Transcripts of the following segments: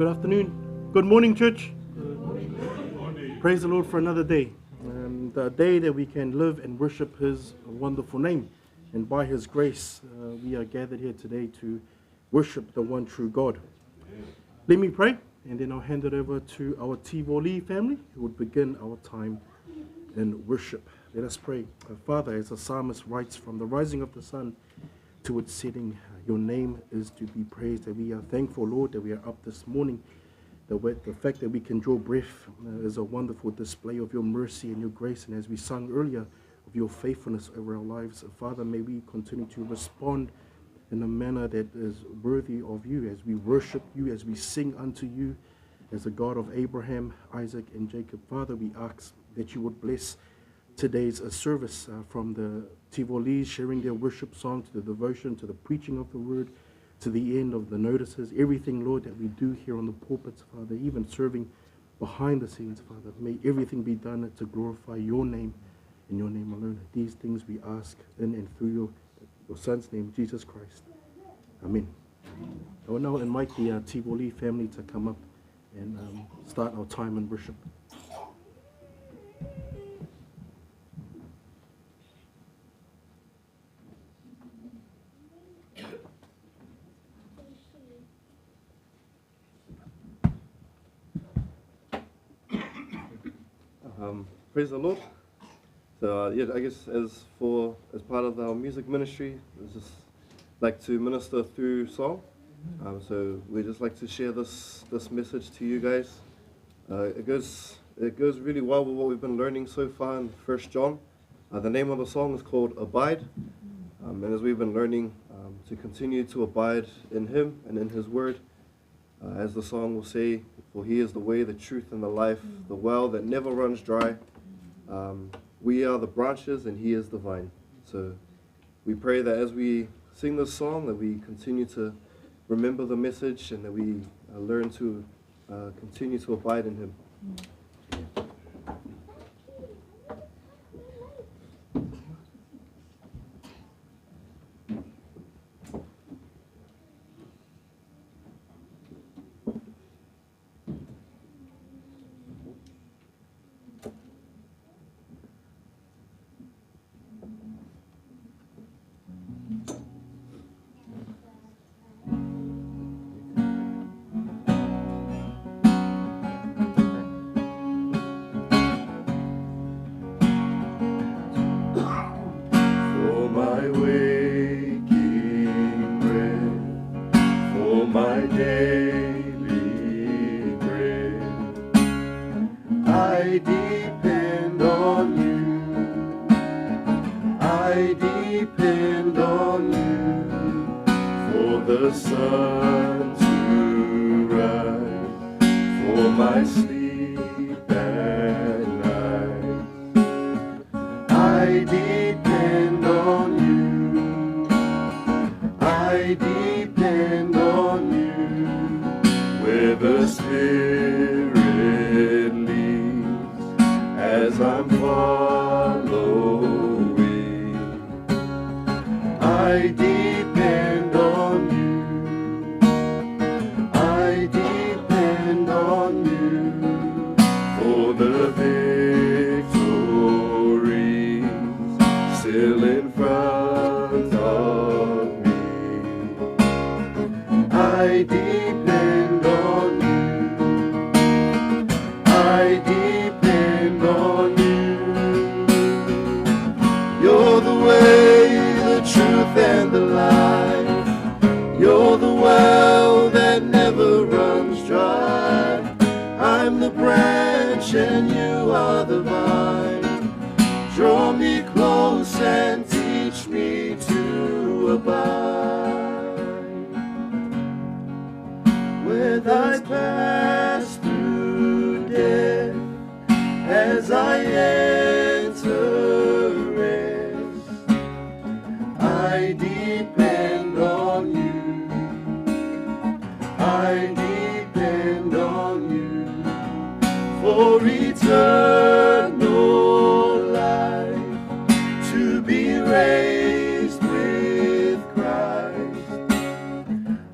Good afternoon. Good morning, church. Good morning. Praise the Lord for another day. The day that we can live and worship His wonderful name. And by His grace, we are gathered here today to worship the one true God. Let me pray, and then I'll hand it over to our Tivoli family, who would begin our time in worship. Let us pray. Father, as the psalmist writes, from the rising of the sun to its setting, your name is to be praised. And we are thankful, Lord, that we are up this morning. The fact that we can draw breath is a wonderful display of your mercy and your grace. And as we sung earlier, of your faithfulness over our lives. Father, may we continue to respond in a manner that is worthy of you as we worship you, as we sing unto you, as the God of Abraham, Isaac, and Jacob. Father, we ask that you would bless today's service, from the Tivolis sharing their worship song, to the devotion, to the preaching of the word, to the end of the notices, everything, Lord, that we do here on the pulpits, Father, even serving behind the scenes, Father. May everything be done to glorify your name and your name alone. These things we ask in and through your Son's name, Jesus Christ. Amen. I will now invite the Tivoli family to come up and start our time in worship. Praise the Lord. So I guess as part of our music ministry, we just like to minister through song. So we just like to share this message to you guys. It goes really well with what we've been learning so far in 1 John. The name of the song is called Abide, and as we've been learning to continue to abide in Him and in His Word, as the song will say, for He is the way, the truth, and the life, the well that never runs dry. We are the branches and He is the vine. So we pray that as we sing this song, that we continue to remember the message and that we learn to continue to abide in Him.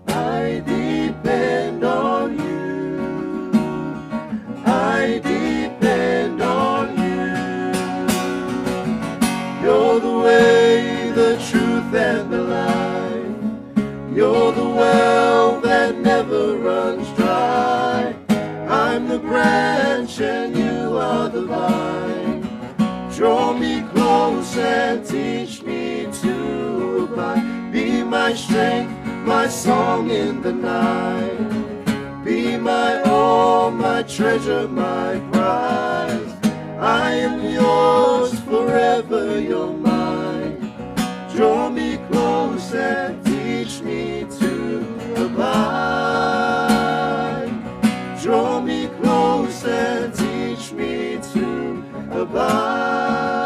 I depend on you. branch and you are the vine. Draw me close and teach me to abide. Be my strength, my song in the night. Be my all, my treasure, my prize. I am yours forever, you're mine. Draw me close and teach me to abide. Draw me close and teach me to abide.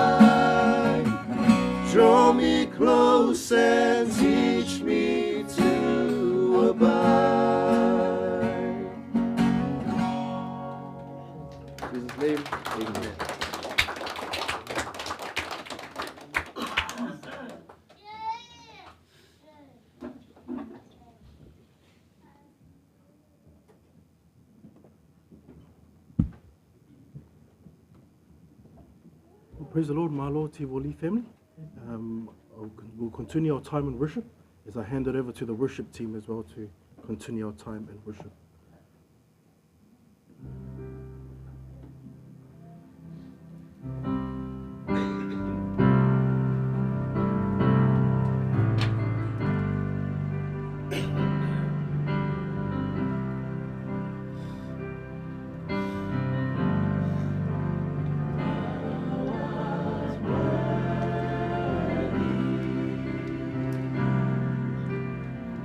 Draw me close and teach me to abide. In Jesus' name, amen. Praise the Lord, my Lord Tivoli family. We'll continue our time in worship as I hand it over to the worship team as well to continue our time in worship.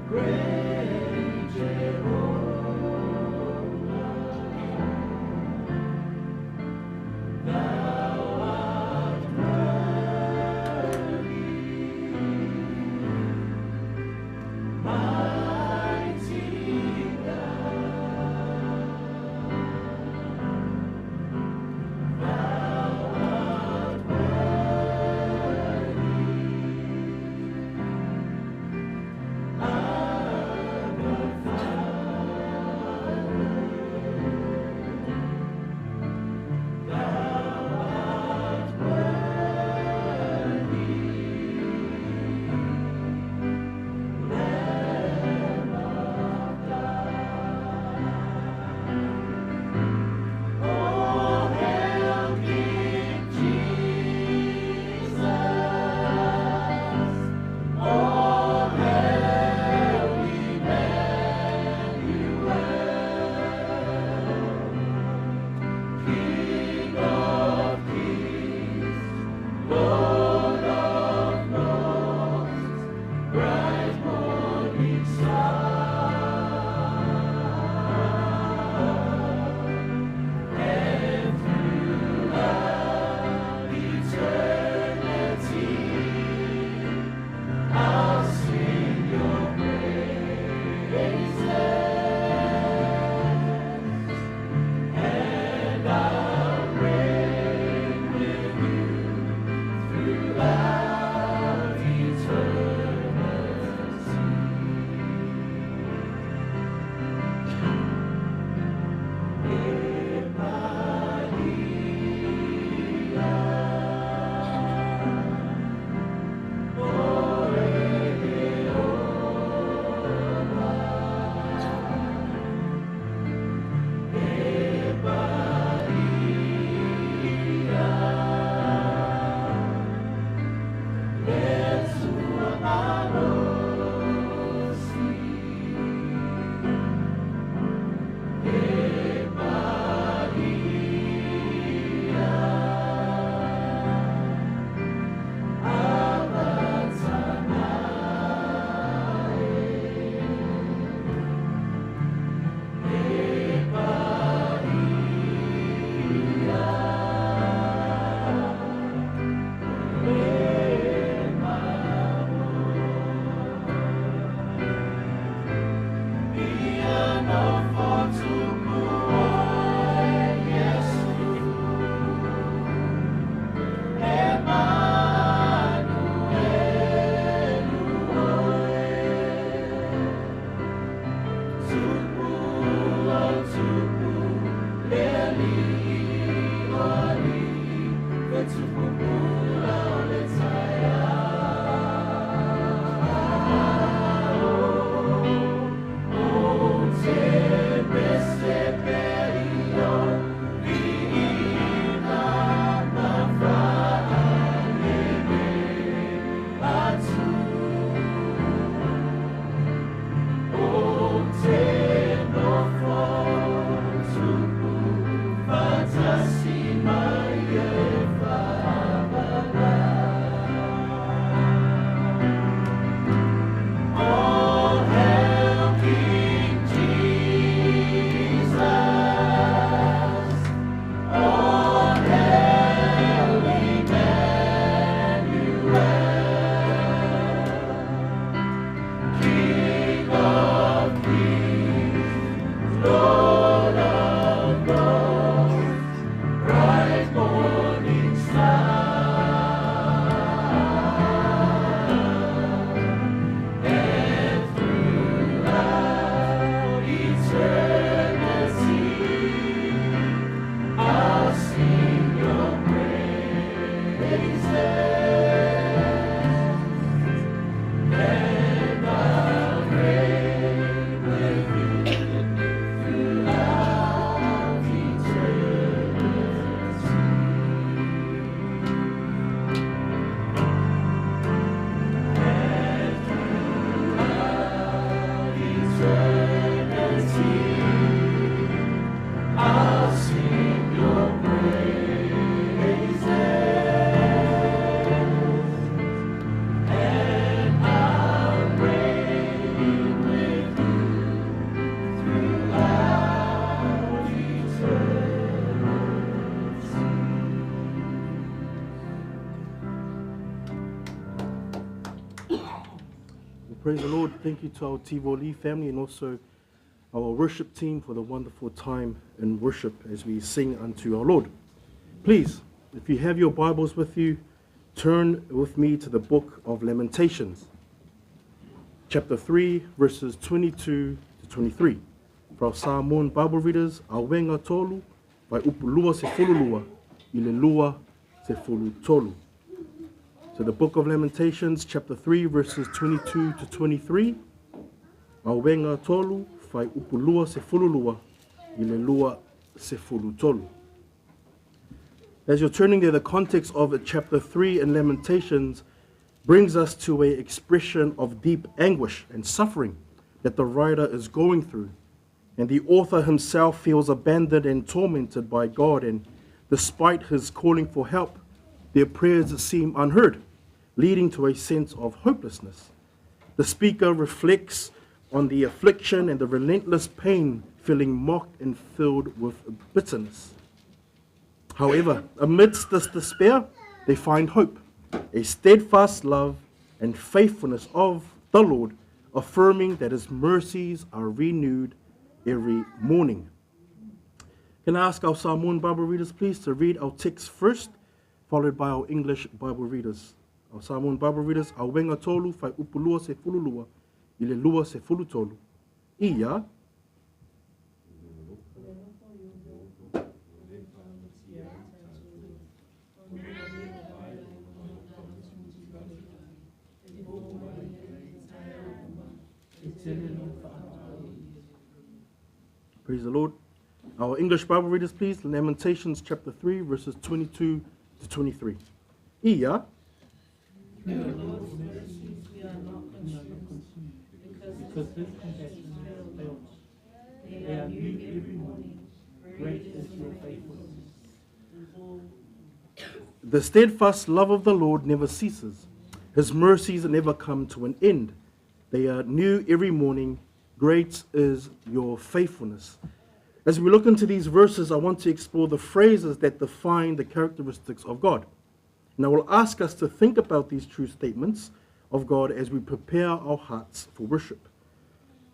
Great Jehovah. Praise the Lord. Thank you to our Tivoli family and also our worship team for the wonderful time in worship as we sing unto our Lord. Please, if you have your Bibles with you, turn with me to the book of Lamentations, chapter 3, verses 22 to 23. For our Samoan Bible readers, Auega tolu, fuaiupu 22, i le 23. So the book of Lamentations, chapter 3, verses 22 to 23. Auega tolu, fuaiupu 22, i le 23. As you're turning there, the context of chapter 3 in Lamentations brings us to a expression of deep anguish and suffering that the writer is going through. And the author himself feels abandoned and tormented by God, and despite his calling for help, their prayers seem unheard, leading to a sense of hopelessness. The speaker reflects on the affliction and the relentless pain, feeling mocked and filled with bitterness. However, amidst this despair, they find hope, a steadfast love and faithfulness of the Lord, affirming that his mercies are renewed every morning. Can I ask our Samoan Bible readers, please, to read our text first, followed by our English Bible readers. Our Samoan Bible readers, Auega tolu, fuaiupu 22, i le 23. Ia, Praise the Lord. Our English Bible readers, please. Lamentations chapter 3, verses 22 to 23. Ia. Through the Lord's mercies we are not consumed, because his compassions fail not. They are new every morning. Great is your faithfulness. The steadfast love of the Lord never ceases. His mercies never come to an end. They are new every morning. Great is your faithfulness. As we look into these verses, I want to explore the phrases that define the characteristics of God. And I will ask us to think about these true statements of God as we prepare our hearts for worship.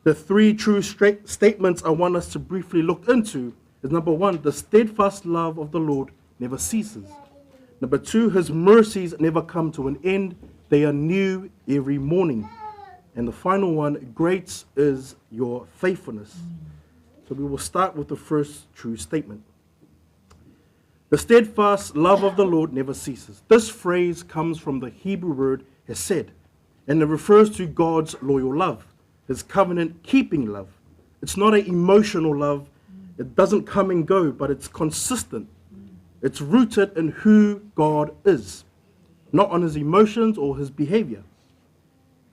The three true statements I want us to briefly look into is number one, the steadfast love of the Lord never ceases. Number two, his mercies never come to an end. They are new every morning. And the final one, great is your faithfulness. So we will start with the first true statement. The steadfast love of the Lord never ceases. This phrase comes from the Hebrew word hesed, and it refers to God's loyal love, his covenant-keeping love. It's not an emotional love. It doesn't come and go, but it's consistent. It's rooted in who God is, not on his emotions or his behavior.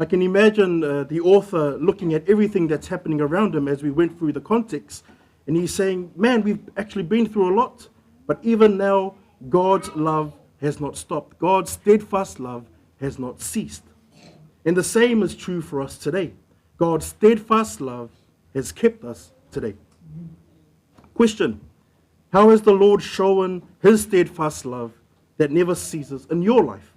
I can imagine the author looking at everything that's happening around him as we went through the context, and he's saying, man, we've actually been through a lot, but even now, God's love has not stopped. God's steadfast love has not ceased. And the same is true for us today. God's steadfast love has kept us today. Question: how has the Lord shown his steadfast love that never ceases in your life?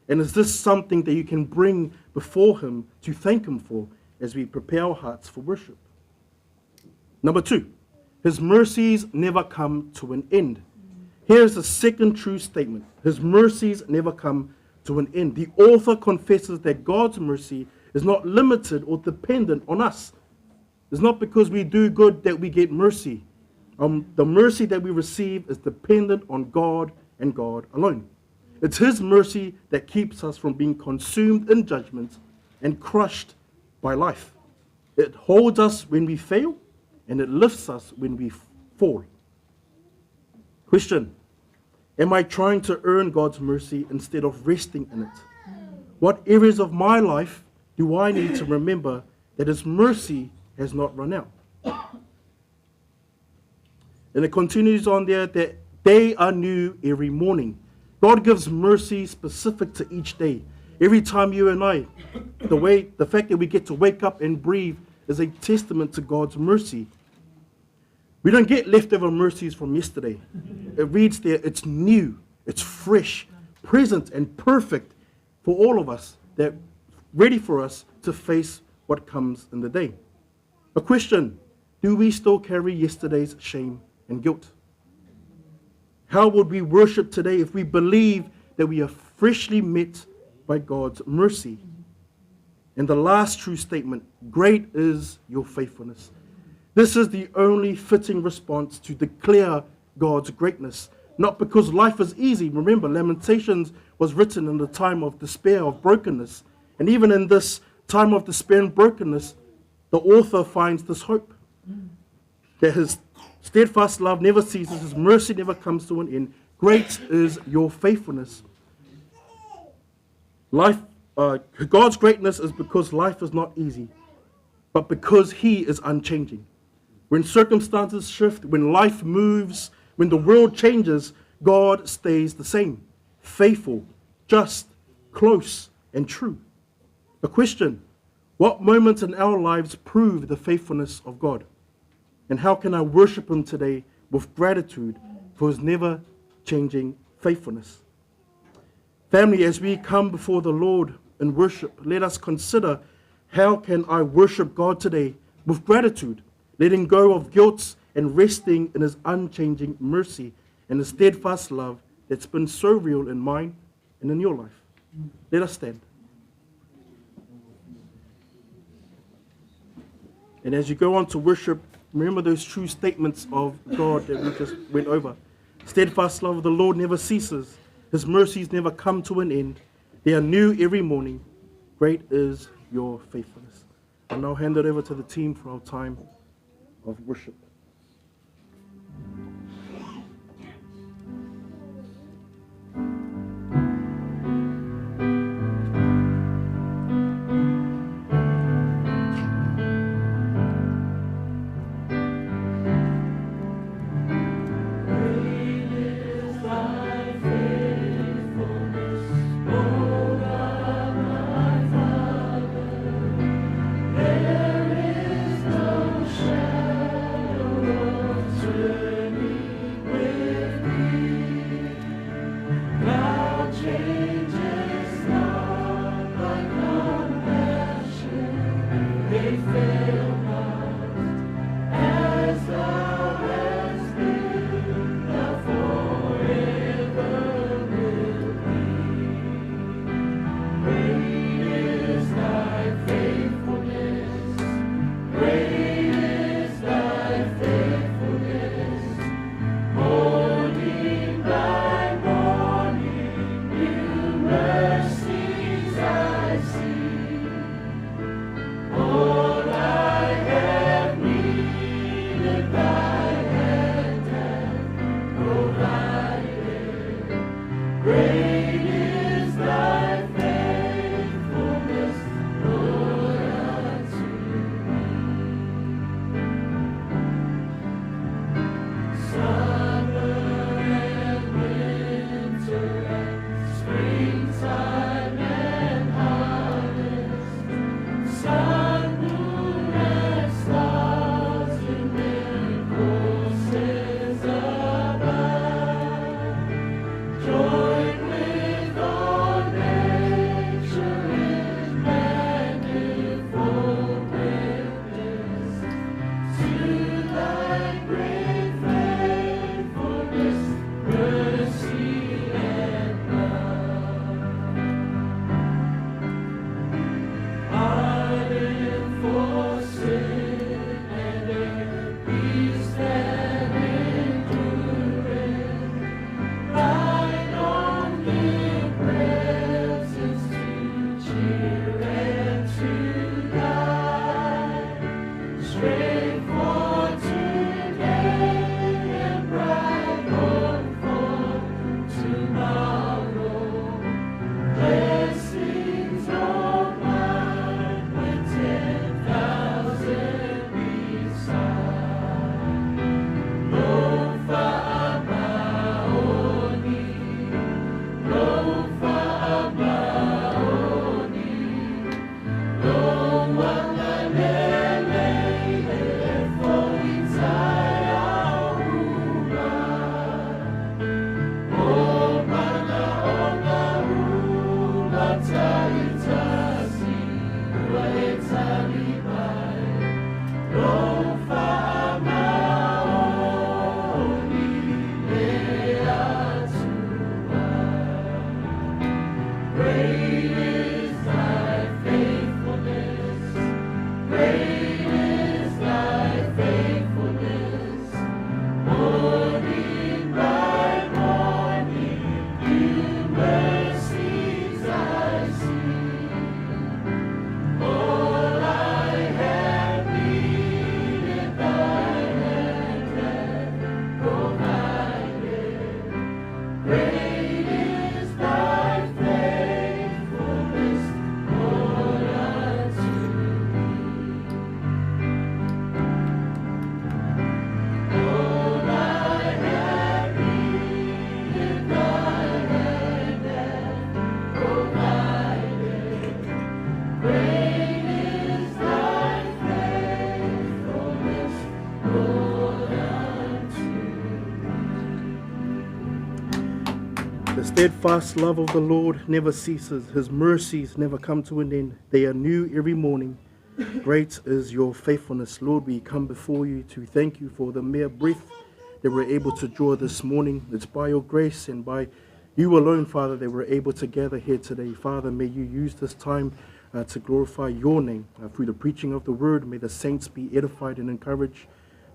And is this something that you can bring before him to thank him for as we prepare our hearts for worship? Number two, his mercies never come to an end. Here's the second true statement. His mercies never come to an end. The author confesses that God's mercy is not limited or dependent on us. It's not because we do good that we get mercy. The mercy that we receive is dependent on God and God alone. It's his mercy that keeps us from being consumed in judgment and crushed by life. It holds us when we fail, and it lifts us when we fall. Question: am I trying to earn God's mercy instead of resting in it? What areas of my life do I need to remember that his mercy has not run out? And it continues on there that they are new every morning. God gives mercy specific to each day. Every time you and I, the fact that we get to wake up and breathe is a testament to God's mercy. We don't get leftover mercies from yesterday. It reads there, it's new, it's fresh, present and perfect for all of us, that ready for us to face what comes in the day. A question: do we still carry yesterday's shame and guilt? How would we worship today if we believe that we are freshly met by God's mercy? And the last true statement, great is your faithfulness. This is the only fitting response to declare God's greatness. Not because life is easy. Remember, Lamentations was written in the time of despair, of brokenness. And even in this time of despair and brokenness, the author finds this hope that his steadfast love never ceases, his mercy never comes to an end. Great is your faithfulness. God's greatness is because life is not easy, but because he is unchanging. When circumstances shift, when life moves, when the world changes, God stays the same, faithful, just, close, and true. A question: what moments in our lives prove the faithfulness of God? And how can I worship him today with gratitude for his never-changing faithfulness? Family, as we come before the Lord in worship, let us consider, how can I worship God today with gratitude, letting go of guilt and resting in his unchanging mercy and his steadfast love that's been so real in mine and in your life. Let us stand. And as you go on to worship, remember those true statements of God that we just went over. Steadfast love of the Lord never ceases. His mercies never come to an end. They are new every morning. Great is your faithfulness. I'll now hand it over to the team for our time of worship. There is no shadow Great is thy faithfulness, Lord, unto me. Oh, thy hand needed, thy hand hath provided. Great is thy faithfulness, Lord, unto me. The steadfast love of the Lord never ceases. His mercies never come to an end. They are new every morning. Great is your faithfulness. Lord, we come before you to thank you for the mere breath that we're able to draw this morning. It's by your grace and by you alone, Father, that we're able to gather here today. Father, may you use this time to glorify your name through the preaching of the word. May the saints be edified and encouraged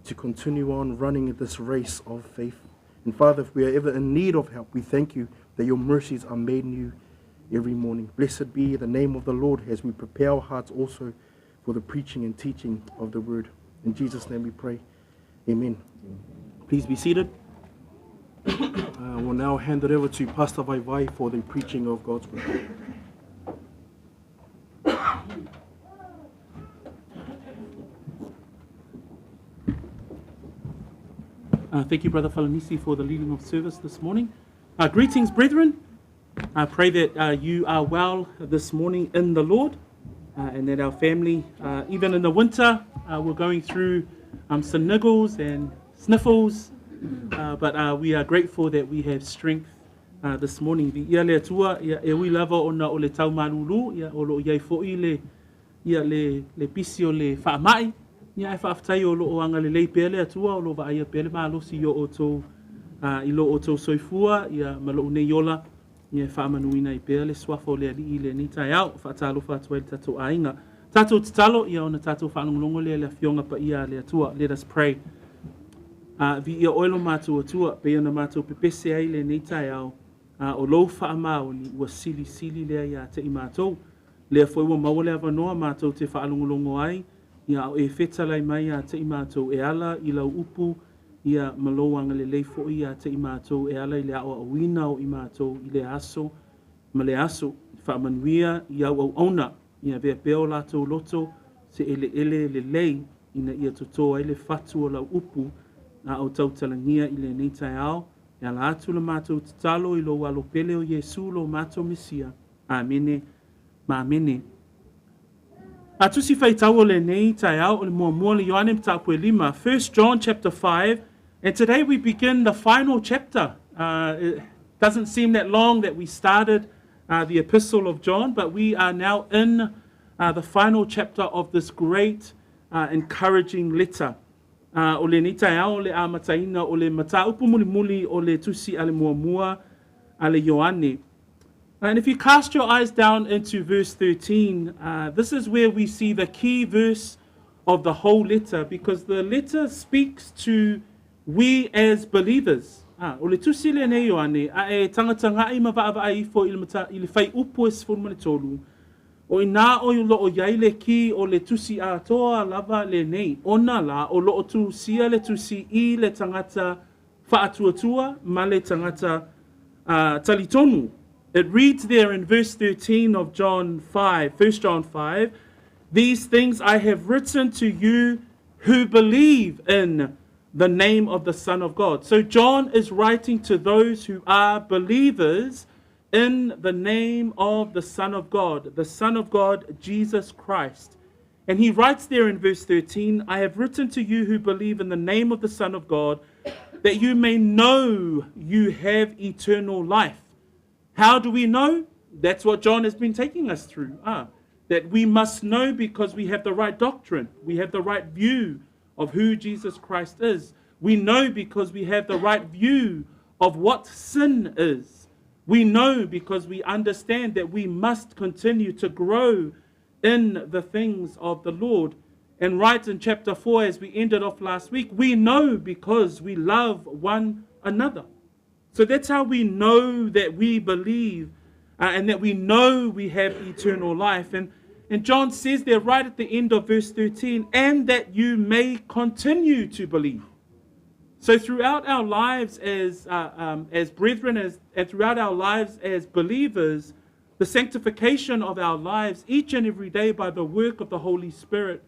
to continue on running this race of faith. And Father, if we are ever in need of help, we thank you that your mercies are made new every morning. Blessed be the name of the Lord as we prepare our hearts also for the preaching and teaching of the word. In Jesus' name we pray. Amen. Please be seated. We'll now hand it over to Pastor Vaivai for the preaching of God's word. Thank you, Brother Falanisi, for the leading of service this morning. Greetings, brethren. I pray that you are well this morning in the Lord, and that our family, even in the winter, we're going through some niggles and sniffles, but we are grateful that we have strength this morning. Viia le Atua, ia e ui lava ona o le tau malulu, ia o lo iai fo'i le, ia le pisi o le whaamai, ia e whaaftai o lo o anga le lei pea le Atua, o lo vaaia pea le malosi i o outou, i lo outou soifua, ia ma lou nei ola, ia e whaamanuina i pea le suafa o le alii le nei taeao, whaatalofa atu ai le tatou aiga. Tatou tatalo, ia ona tatou whaalongolongo lea le afioga paia a le Atua. Let us pray. Viia oe lo matou Atua, pei ona matou pepese ai le nei taeao, o lou whaamaoni ua silisili lea ia te i matou. Lea foi ua maua le avanoa matou te whaalongolongo ai, ia o e fetalai mai ia te i matou e ala i lau upu, ia ma lou agalelei foi ia te i matou e ala i le aoaoina o i matou i le aso ma le aso. Faamanuia i au auauna, ia avea pea o latou loto se eleele lelei ina ia toto ai le fatu o lau upu a o tautalagia i lenei taeao. E ala atu le matou tatalo i lou alo pele o Iesu lo matou Mesia. Amene ma amene. A tusi faitau o lenei taeao o le muamua le Ioane mataupu e lima, 1 John chapter 5, and today we begin the final chapter. It doesn't seem that long that we started the epistle of John, but we are now in the final chapter of this great encouraging letter. O lenei taeao o le amataina o le mataupu mulimuli o le tusi a le muamua a le Ioane. And if you cast your eyes down into verse 13, this is where we see the key verse of the whole letter, because the letter speaks to we as believers. O le tusi lenei Ioane, a e tagatagai ma vaavaai ifo i le mata, i le fuaiupu e 13, o ina o i loo iai le ki o le tusi atoa lava lenei, ona la o loo tusia le tusi i le tangata faatuatua ma le tangata talitonu. It reads there in verse 13 of John 5, 1 John 5, These things I have written to you who believe in the name of the Son of God. So John is writing to those who are believers in the name of the Son of God, the Son of God, Jesus Christ. And he writes there in verse 13, I have written to you who believe in the name of the Son of God, that you may know you have eternal life. How do we know? That's what John has been taking us through. That we must know because we have the right doctrine. We have the right view of who Jesus Christ is. We know because we have the right view of what sin is. We know because we understand that we must continue to grow in the things of the Lord. And right in chapter 4, as we ended off last week, we know because we love one another. So that's how we know that we believe and that we know we have eternal life. And John says there right at the end of verse 13, and that you may continue to believe. So throughout our lives as, as brethren, as, and throughout our lives as believers, the sanctification of our lives each and every day by the work of the Holy Spirit,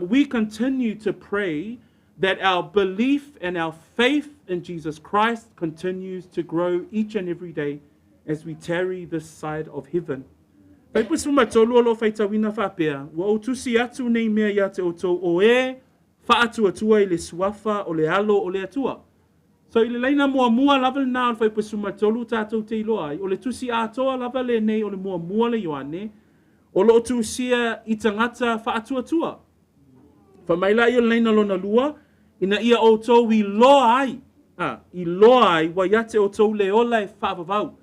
we continue to pray that our belief and our faith in Jesus Christ continues to grow each and every day as we tarry this side of heaven. Fuaiupu 13 o lo o faitauina faapea, Ua ou tusi atu nei mea ia te outou o e faatuatua i le suafa o le Alo o le Atua. So i le laina muamua lava lena o le Fuaiupu 13 tatou te iloa ai, o le tusi atoa lava lenei o le muamua le Ioane, o lo o tusia i tagata faatuatua. Fai mai la ia o le laina lona lua, ina ia outou iloa ai, a, iloa ai ua ia te outou le ola e faavavau.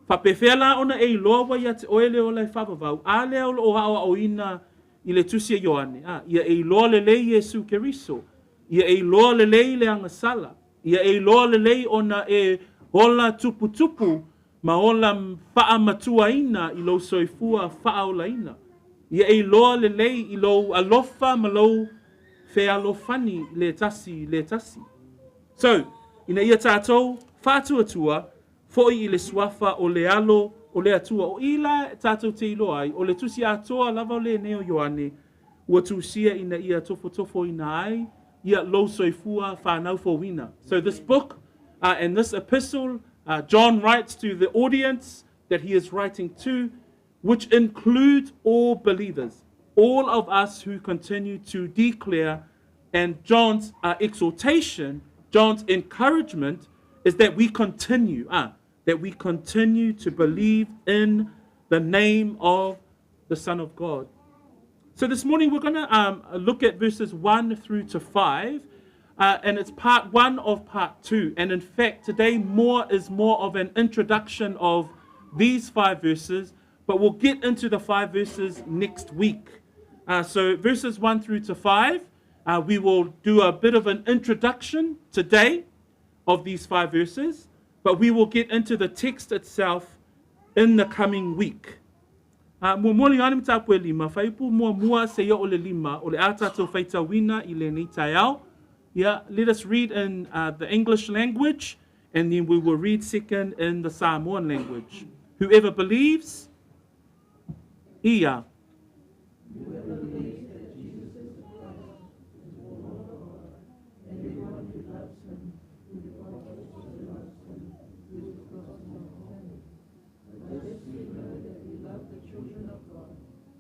Faapefea la ona e iloa ua ia te oe le ola e faavavau, a lea o lo o aoaoina i le tusi a Ioane, a, ia e iloa lelei Iesu Keriso, ia e iloa lelei le agasala, ia e iloa lelei ona e ola tuputupu ma ola faamatuaina i lou soifua faaolaina. Ia e iloa lelei i lou alofa ma lou fealofani i le tasi i le tasi. So, ina ia tatou faatuatua foi i le suafa o le Alo o le Atua. O i la tatou te iloa ai, o le tusi atoa lava o lenei o Ioane, ua tusia ina ia tofotofoina ai ia lou soifua fanau fouina. So this book and this epistle, John writes to the audience that he is writing to, which includes all believers, all of us who continue to declare. And John's exhortation, John's encouragement is that we continue, that we continue to believe in the name of the Son of God. So this morning we're going to look at verses 1 through to 5, and it's part 1 of part 2. And in fact, today more is more of an introduction of these five verses, but we'll get into the five verses next week. So verses 1 through to 5, we will do a bit of an introduction today of these five verses, but we will get into the text itself in the coming week. Muamua le Ioane mataupu e lima, fuaiupu muamua seia oo i le lima, o le a tatou faitauina i lenei taeao. Yeah, let us read in the English language and then we will read second in the Samoan language. Whoever believes, ia. Whoever believes that Jesus is the Christ is born of God, and everyone who loves him, who God also loves him, who is begotten of him. By this we know that we love the children of God,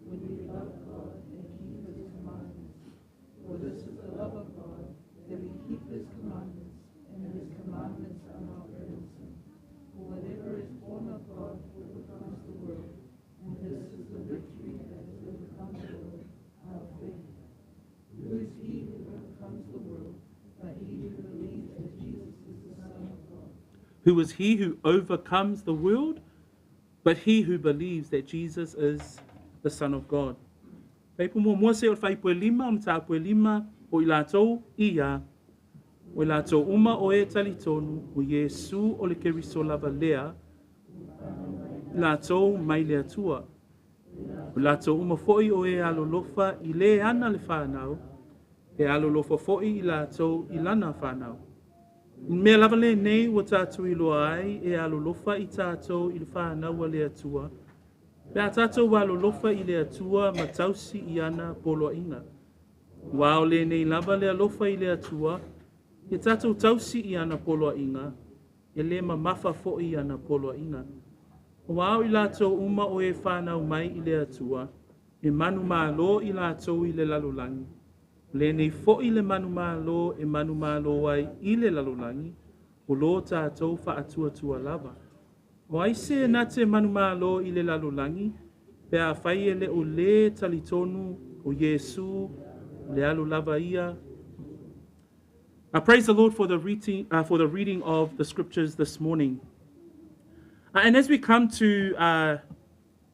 when we love God and keep his commandments. For this is the love of God, that we keep his commandments, and his commandments are not burdensome. For whatever is born of God overcomes the world, and this is the victory that has overcome the world, our faith. Who is he who overcomes the world, but he who believes that Jesus is the Son of God? Who is he who overcomes the world? But he who believes that Jesus is the Son of God. Fuaiupu muamua seia oo i le fuaiupu e lima, o mataupu e lima, o i latou, ia. O i latou uma o e talitonu, o Iesu o le Keriso lava lea, i latou mai le Atua. O i latou uma foi o e alolofa i le ana le fanau, e alolofa foi i latou i lana fanau. I le mea lava lenei ua tatou iloa ai e alolofa i tatou i le fanau a le Atua, pe a tatou alolofa i le Atua ma tausi i ana poloaiga. Aua o lenei lava le alofa i le Atua, ia tatou tausi i ana poloaiga, e le mamafa foi ana poloaiga. Aua o i latou uma o e fanau mai i le Atua, e manumalo i latou i le lalolagi. O lenei foi le manumalo e manumalo ai i le lalolagi, o lo tatou faatuatua lava. O ai se na te manumalo i le lalolagi, pe afai e le o le talitonu o Iesu, le Alo lava ia. I praise the Lord for the reading of the scriptures this morning. And as we come to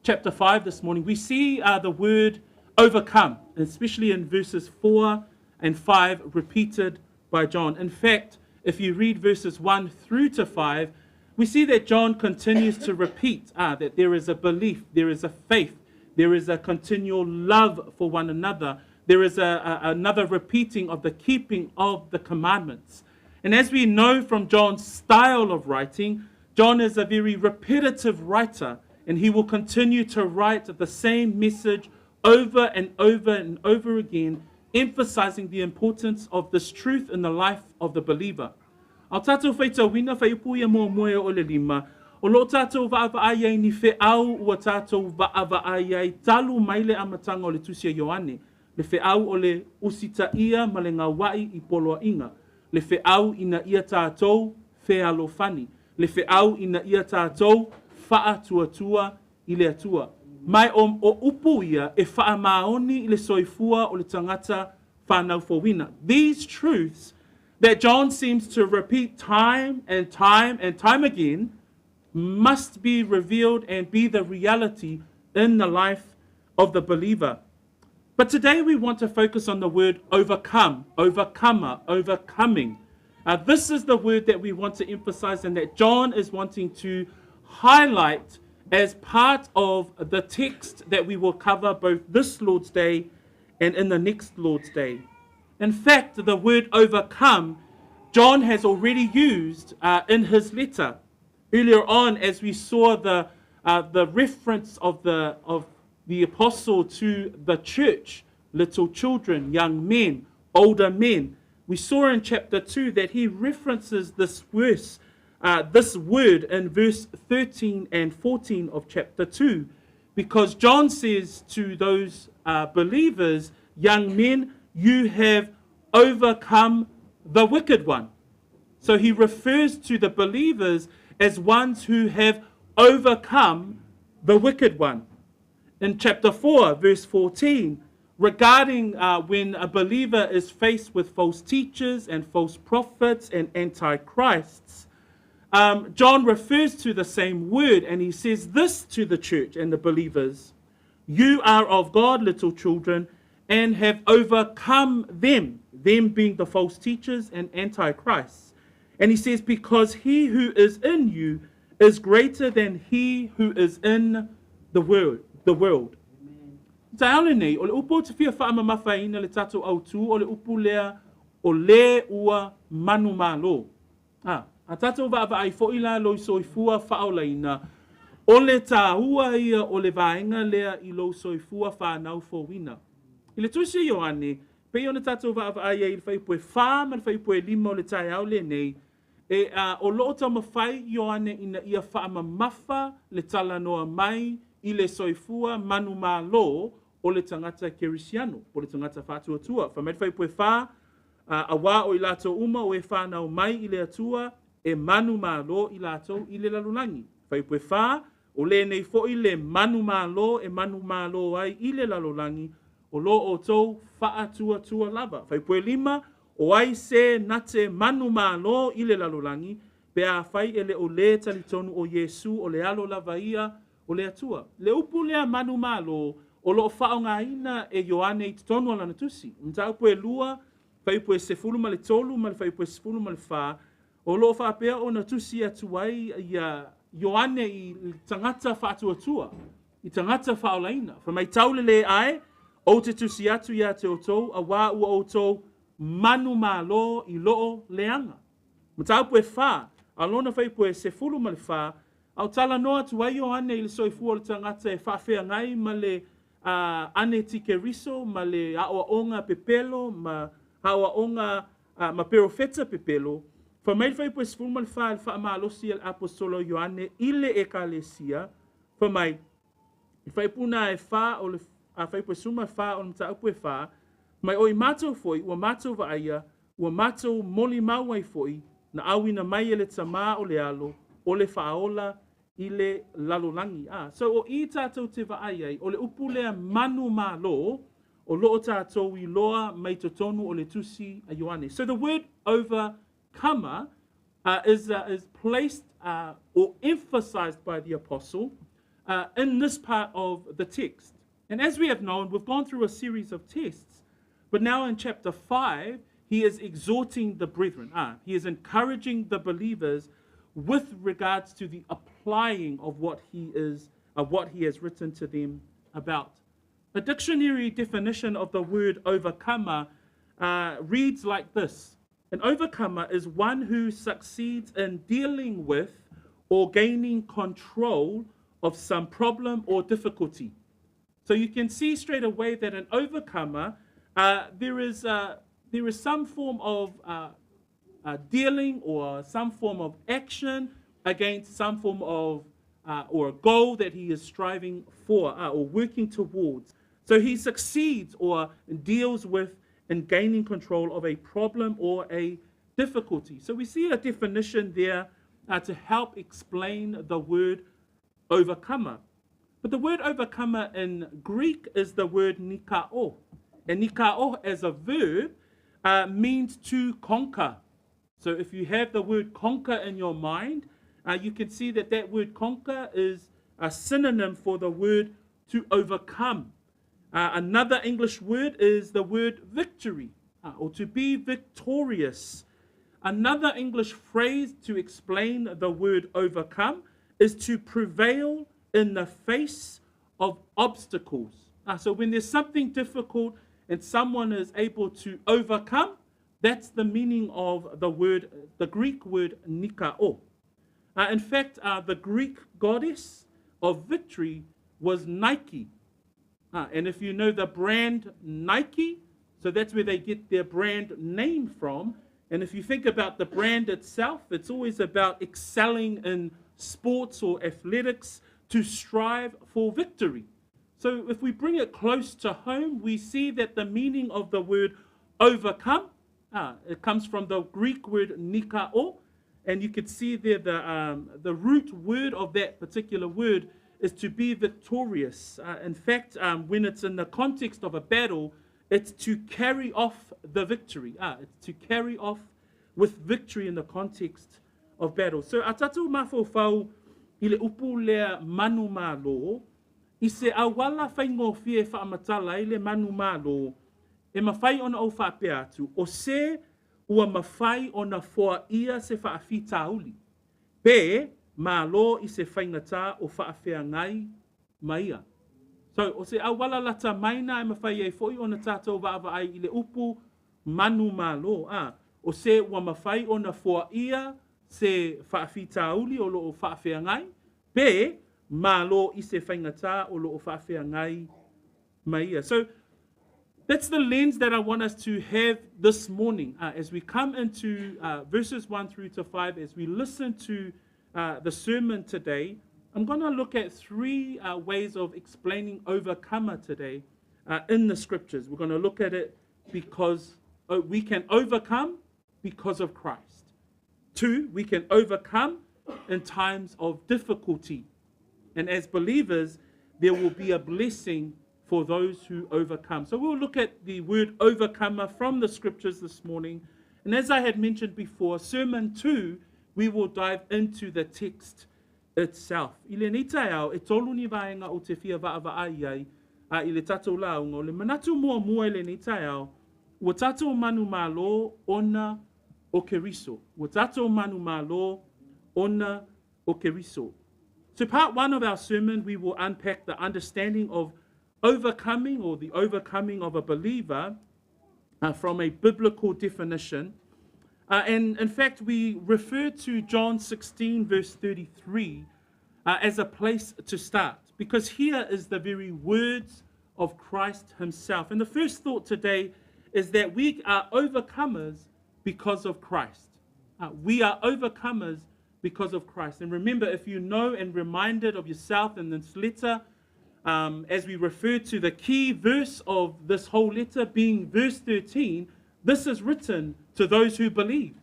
chapter 5 this morning, we see the word overcome, especially in verses 4 and 5 repeated by John. In fact, if you read verses 1 through to 5, we see that John continues to repeat that there is a belief, there is a faith, there is a continual love for one another. There is another repeating of the keeping of the commandments. And as we know from John's style of writing, John is a very repetitive writer, and he will continue to write the same message over and over and over again, emphasizing the importance of this truth in the life of the believer. A o tātou faitauina faaiupu ia muamua e oo i le lima, o loo tātou vaavaai ai ni feau ua tātou vaavaai ai talu mai le amataga o le Tusi a Ioane, le feau o le usitaia ma le gauai i poloaiga, le feau ina ia tātou fealofani, le feau ina ia tātou faatuatua i le Atua. Ma o, o upu ia e faamaoni i le soifua o le tagata whānau fouina. These truths that John seems to repeat time and time and time again must be revealed and be the reality in the life of the believer. But today we want to focus on the word overcome, overcomer, overcoming. This is the word that we want to emphasize and that John is wanting to highlight as part of the text that we will cover both this Lord's Day and in the next Lord's Day. In fact, the word overcome, John has already used in his letter. Earlier on, as we saw the, the reference of the, of the apostle to the church, little children, young men, older men, we saw in chapter 2 that he references this verse, this word in verse 13 and 14 of chapter 2, because John says to those believers, young men, you have overcome the wicked one. So he refers to the believers as ones who have overcome the wicked one. In chapter 4, verse 14, regarding when a believer is faced with false teachers and false prophets and antichrists, John refers to the same word and he says this to the church and the believers You are of God, little children, and have overcome them, them being the false teachers and antichrists. And he says, Because he who is in you is greater than he who is in the world. The world. Taeao lenei, o le upu ou te fia faamamafaina le tatou autū o le upu lea o lē ua manumalo. A, a tatou vaavaai foʻi la lou soifua faaolaina, o le tāua ia o le vaega lea i lou soifua whānau fouina. I le Tusi a Ioane, pei ona tatou vaavaai ai i le fuaiupu e 4 ma le fuaiupu e 5 o le taeao lenei, e, a, o loo taumafai Ioane ina ia faamamafa le talanoa mai i le soifua manumalo o le tagata kerisiano, po o le tagata faatuatua. Fai mai le fuaiupu e 4, a, auā o i latou uma o e whānau mai i le Atua, e manumalo i latou i le lalolagi. Fuaiupu e 4, o lenei foʻi le manumalo e manumalo ai i le lalolagi, o lo outou faatuatua lava. Fuaiupu e 5, o ai se na te manumalo i le lalolagi, pe afai e le o lē talitonu o Iesu o le Alo lava ia o le Atua. Le upu lea manumalo o loo faaaogaina e Ioane i totonu o lana tusi. Mataupu e 2, fuaiupu e 13 ma le fuaiupu e 14, o loo faapea ona tusi atu ai ia Ioane i le tagata faatuatua, i tagata faaolaina. Fai mai tau le lē ae, ou te tusi atu ia te outou, auā ua outou manumalo i loo leaga. Mataupu e 4, a lona fuaiupu e 14, a o talanoa atu ai Ioane i le soifua o le tagata e faafeagai ma le anetikeriso ma le aoaoga pepelo ma aoaoga ma perofeta pepelo. Fai mai le fuaiupu e 14 i le faamalosi a le aposetolo Ioane i le ekalesia, fai mai, i le fuaiupu na e 4 o le fuaiupu e 14 o le mataupu e 4, mai o i matou foʻi ua matou vaaia, ua matou molimau ai foʻi, na auina mai e le Tamā o le Alo, o le Faaola i le lalolagi. A, so o i tatou te vaai ai, o le upu lea manumalo, o loo tatou iloa mai totonu o le tusi a Ioane. So the word overcomer is placed or emphasized by the apostle in this part of the text. And as we have known, we've gone through a series of tests, but now in chapter 5, he is exhorting the brethren. He is encouraging the believers with regards to the applying of what he is, what he has written to them about. A dictionary definition of the word overcomer reads like this. An overcomer is one who succeeds in dealing with or gaining control of some problem or difficulty. So you can see straight away that an overcomer, there is there is some form of dealing or some form of action against some form of or a goal that he is striving for or working towards. So he succeeds or deals with in gaining control of a problem or a difficulty. So we see a definition there to help explain the word overcomer. But the word overcomer in Greek is the word nikao. And nikao as a verb means to conquer. So if you have the word conquer in your mind, you can see that that word conquer is a synonym for the word to overcome. Another English word is the word victory, or to be victorious. Another English phrase to explain the word overcome is to prevail in the face of obstacles. So when there's something difficult and someone is able to overcome, that's the meaning of the word, the Greek word nikao. In fact, the Greek goddess of victory was Nike. And if you know the brand Nike, so that's where they get their brand name from. And if you think about the brand itself, it's always about excelling in sports or athletics to strive for victory. So if we bring it close to home, we see that the meaning of the word overcome, it comes from the Greek word nikao, and you could see there the root word of that particular word is to be victorious. In fact, when it's in the context of a battle, it's to carry off the victory. It's to carry off with victory in the context of battle. So, a tātou mafaufau i le upu lea manu malo, i se auala whaingofie e whaamatala ai le manu malo, e mawhai ona au whaapea atu, o se ua mawhai ona foa ia se whaafitauli. Pe, malo i se whaingata o whaafeangai maia. So, o se auala lata maina e mawhai e foi ona tātou vaava ai i le upu manu malo. O se ua mawhai ona foa ia se whaafitauli o lo o whaafeangai, pe malo i se whaingata o lo o whaafeangai maia. So, that's the lens that I want us to have this morning as we come into verses 1 through to 5, as we listen to the sermon today. I'm going to look at three ways of explaining overcomer today in the scriptures. We're going to look at it because we can overcome because of Christ. 2, we can overcome in times of difficulty. And as believers, there will be a blessing for those who overcome. So we'll look at the word overcomer from the scriptures this morning. And as I had mentioned before, sermon 2, we will dive into the text itself. I lenei taeao, e tolu ni vaenga o te fia vaavaai ai a i le tātou lauga. O le manatu muamua i lenei taeao, ua tātou manu malo ona o Keriso. Ua tātou manu malo ona o Keriso. So part 1 of our sermon, we will unpack the understanding of overcoming or the overcoming of a believer from a biblical definition. And in fact, we refer to John 16, verse 33, as a place to start, because here is the very words of Christ himself. And the first thought today is that we are overcomers because of Christ. We are overcomers because of Christ. And remember, if you know and reminded of yourself in this letter, as we refer to the key verse of this whole letter being verse 13, this is written to those who believe.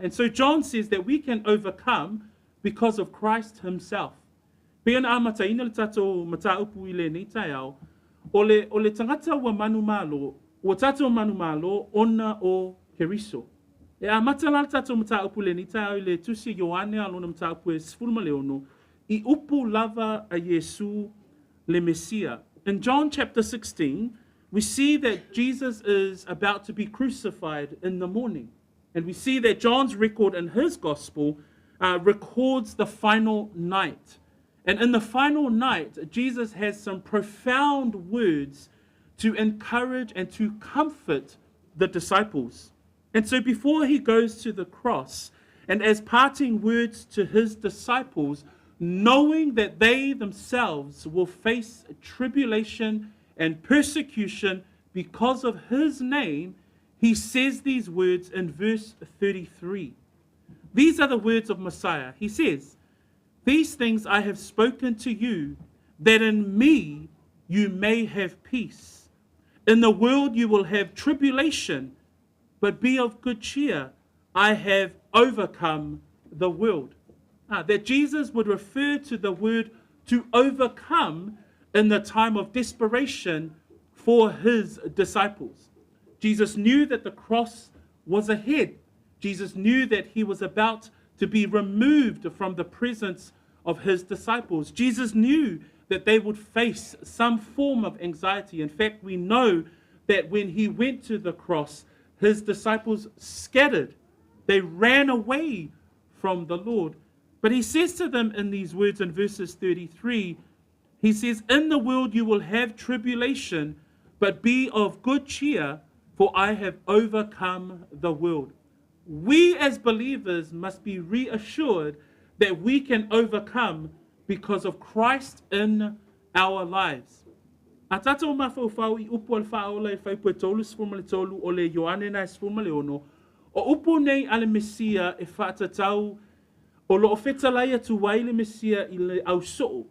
And so John says that we can overcome because of Christ himself. Pe ona amata ina le tātou mataupu i lenei taeao, o le tangata ua manu malo, ua tātou manu malo ona o Keriso. E amata la le tātou mataupu i lenei taeao i le tusi Ioane a lona mataupu e 16, i upu lava a Iesu le Messia. In John chapter 16, we see that Jesus is about to be crucified in the morning. And we see that John's record in his gospel records the final night. And in the final night, Jesus has some profound words to encourage and to comfort the disciples. And so before he goes to the cross, and as parting words to his disciples, knowing that they themselves will face tribulation and persecution because of his name, he says these words in verse 33. These are the words of Messiah. He says, These things I have spoken to you, that in me you may have peace. In the world you will have tribulation, but be of good cheer. I have overcome the world. That Jesus would refer to the word to overcome in the time of desperation for his disciples. Jesus knew that the cross was ahead. Jesus knew that he was about to be removed from the presence of his disciples. Jesus knew that they would face some form of anxiety. In fact, we know that when he went to the cross, his disciples scattered. They ran away from the Lord. But he says to them in these words in verses 33, he says, In the world you will have tribulation, but be of good cheer, for I have overcome the world. We as believers must be reassured that we can overcome because of Christ in our lives. A tātou mafaufau i upu o le faaola i fuaiupu e 33 o le Ioane na e 16, o upu nei a le Mesia e faatatau o loo fetalai atu ai le Mesia i le ausoo.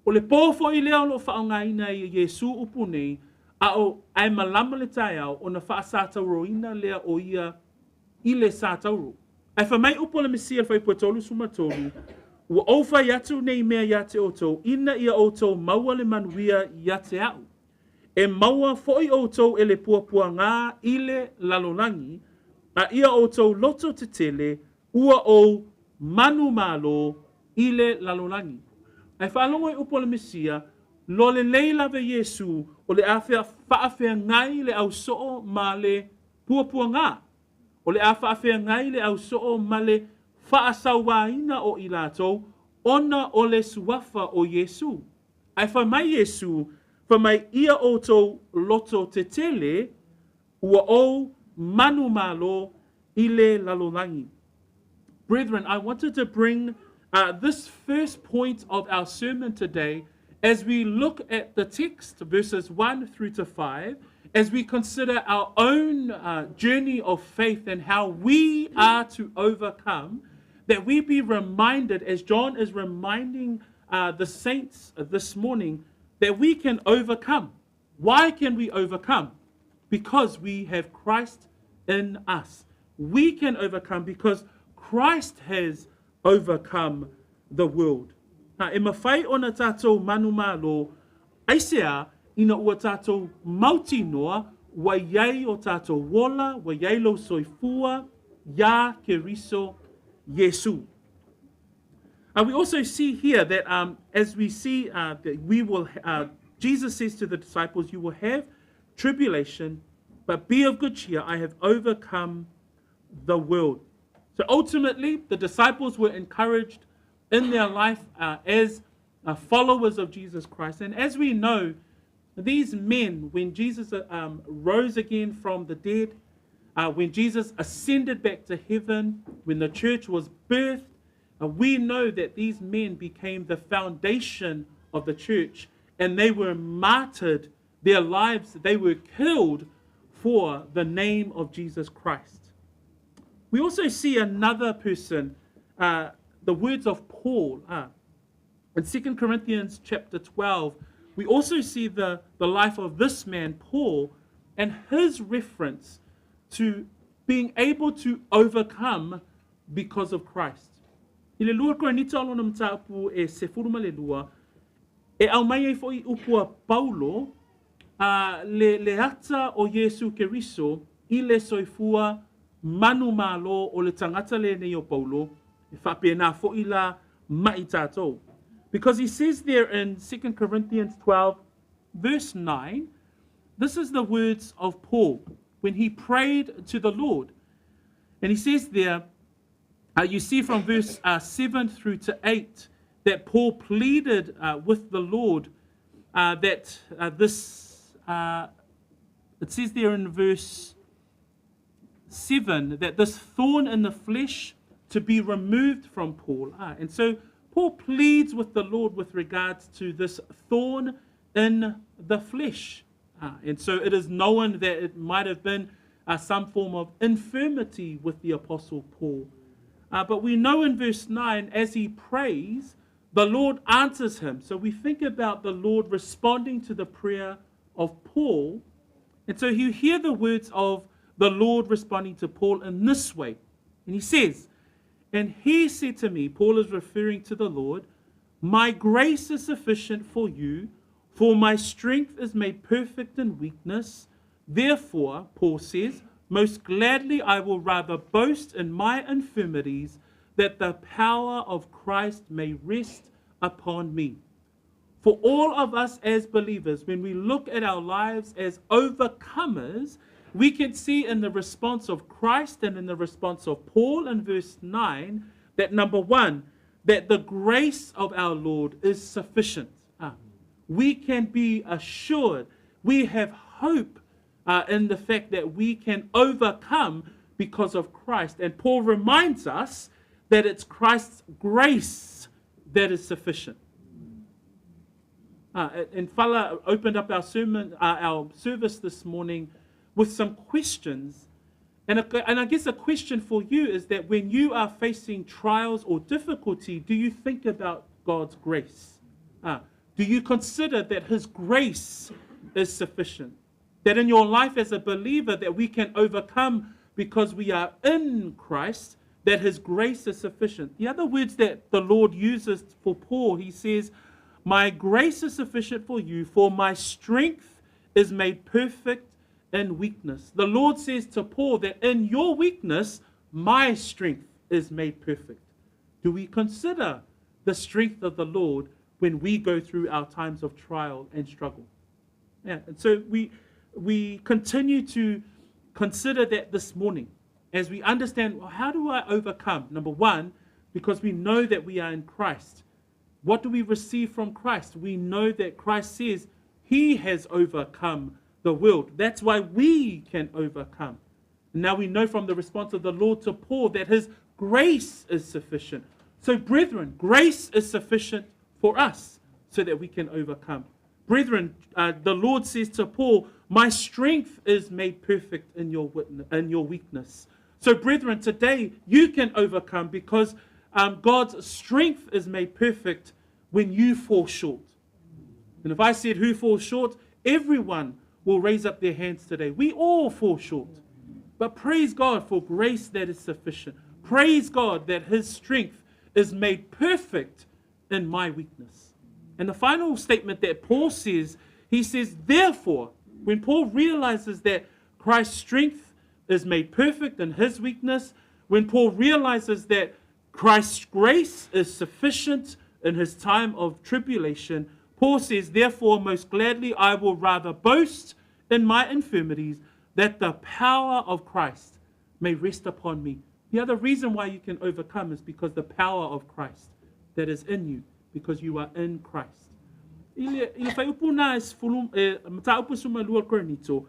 O le pō foi lea o loo faaaogaina ai e Iesu upu nei, a o ae malama le taeao ona faasatauroina lea o ia i le satauro. Ae fai mai upu a le Mesia i le fuaiupu e 33, Ua ou fai atu nei mea iā te outou, ina ia outou maua le manuia ia te a'u. E maua foi outou e le puapuagā i le lalolagi, a ia outou loto tetele, ua ou manumalo i le lalolagi. Ae faalogo i upu a le Mesia, Loa lelei lava Iesu o le a faafeagai le ausoo ma le puapuagā. O le a faafeagai le ausoo ma le faasauāina o i latou ona o le suafa o Iesu. Ae fai mai Iesu, Fai mai ia outou loto tetele, ua ou manumalo i le lalolagi. Brethren, I wanted to bring this first point of our sermon today as we look at the text, verses 1 through to 5, as we consider our own journey of faith and how we are to overcome, that we be reminded, as John is reminding the saints this morning, that we can overcome. Why can we overcome? Because we have Christ in us. We can overcome because Christ has overcome the world. Ha, e mafai ona tātou manumalo, aisea, ina ua tātou mautinoa, ua iai o tātou ola, ua iai lou soifua, iā Keriso Iesu. We also see here that as we see that we will, Jesus says to the disciples, you will have tribulation, but be of good cheer, I have overcome the world. So ultimately, the disciples were encouraged in their life as followers of Jesus Christ. And as we know, these men, when Jesus rose again from the dead, when Jesus ascended back to heaven, when the church was birthed, we know that these men became the foundation of the church and they were martyred, their lives, they were killed for the name of Jesus Christ. We also see another person, the words of Paul. In 2 Corinthians chapter 12, we also see the life of this man, Paul, and his reference to being able to overcome because of Christ. I le 2 Korinita o lona mataupu e 12, e aumai ai foi upu a Paulo, a le le ata o Iesu Keriso i le soifua manumalo o le tagata lenei o Paulo, e faapena foi la ma i tatou. Because he says there in 2 Corinthians 12, verse 9, this is the words of Paul when he prayed to the Lord. And he says there, you see from verse 7 through to 8, that Paul pleaded with the Lord that this, it says there in verse 7 that this thorn in the flesh to be removed from Paul. And so Paul pleads with the Lord with regards to this thorn in the flesh. And so it is known that it might have been some form of infirmity with the Apostle Paul. But we know in verse 9, as he prays, the Lord answers him. So we think about the Lord responding to the prayer of Paul. And so you hear the words of the Lord responding to Paul in this way. And he says, And he said to me, Paul is referring to the Lord, My grace is sufficient for you, for my strength is made perfect in weakness. Therefore, Paul says, most gladly I will rather boast in my infirmities, that the power of Christ may rest upon me. For all of us as believers, when we look at our lives as overcomers, we can see in the response of Christ and in the response of Paul in verse 9 that number one, that the grace of our Lord is sufficient. We can be assured, we have hope in the fact that we can overcome because of Christ. And Paul reminds us that it's Christ's grace that is sufficient. And Fala opened up our sermon, our service this morning with some questions. And I guess a question for you is that when you are facing trials or difficulty, do you think about God's grace? Do you consider that His grace is sufficient? That in your life as a believer that we can overcome because we are in Christ, that His grace is sufficient. The other words that the Lord uses for Paul, he says, My grace is sufficient for you, for my strength is made perfect in weakness. The Lord says to Paul that in your weakness, my strength is made perfect. Do we consider the strength of the Lord when we go through our times of trial and struggle? Yeah, and so we continue to consider that this morning as we understand, well, how do I overcome? Number one, because we know that we are in Christ. What do we receive from Christ? We know that Christ says He has overcome the world. That's why we can overcome. And now we know from the response of the Lord to Paul that His grace is sufficient. So, brethren, grace is sufficient for us so that we can overcome. Brethren, the Lord says to Paul, My strength is made perfect in your weakness. So, brethren, today you can overcome because God's strength is made perfect when you fall short. And if I said who falls short, everyone will raise up their hands today. We all fall short. But praise God for grace that is sufficient. Praise God that His strength is made perfect in my weakness. And the final statement that Paul says, he says, therefore, when Paul realizes that Christ's strength is made perfect in his weakness, when Paul realizes that Christ's grace is sufficient in his time of tribulation, Paul says, therefore, most gladly I will rather boast in my infirmities, that the power of Christ may rest upon me. The other reason why you can overcome is because the power of Christ that is in you, because you are in Christ. I le whaiupu nā e sefulu, e mataupu sumalua Korinito,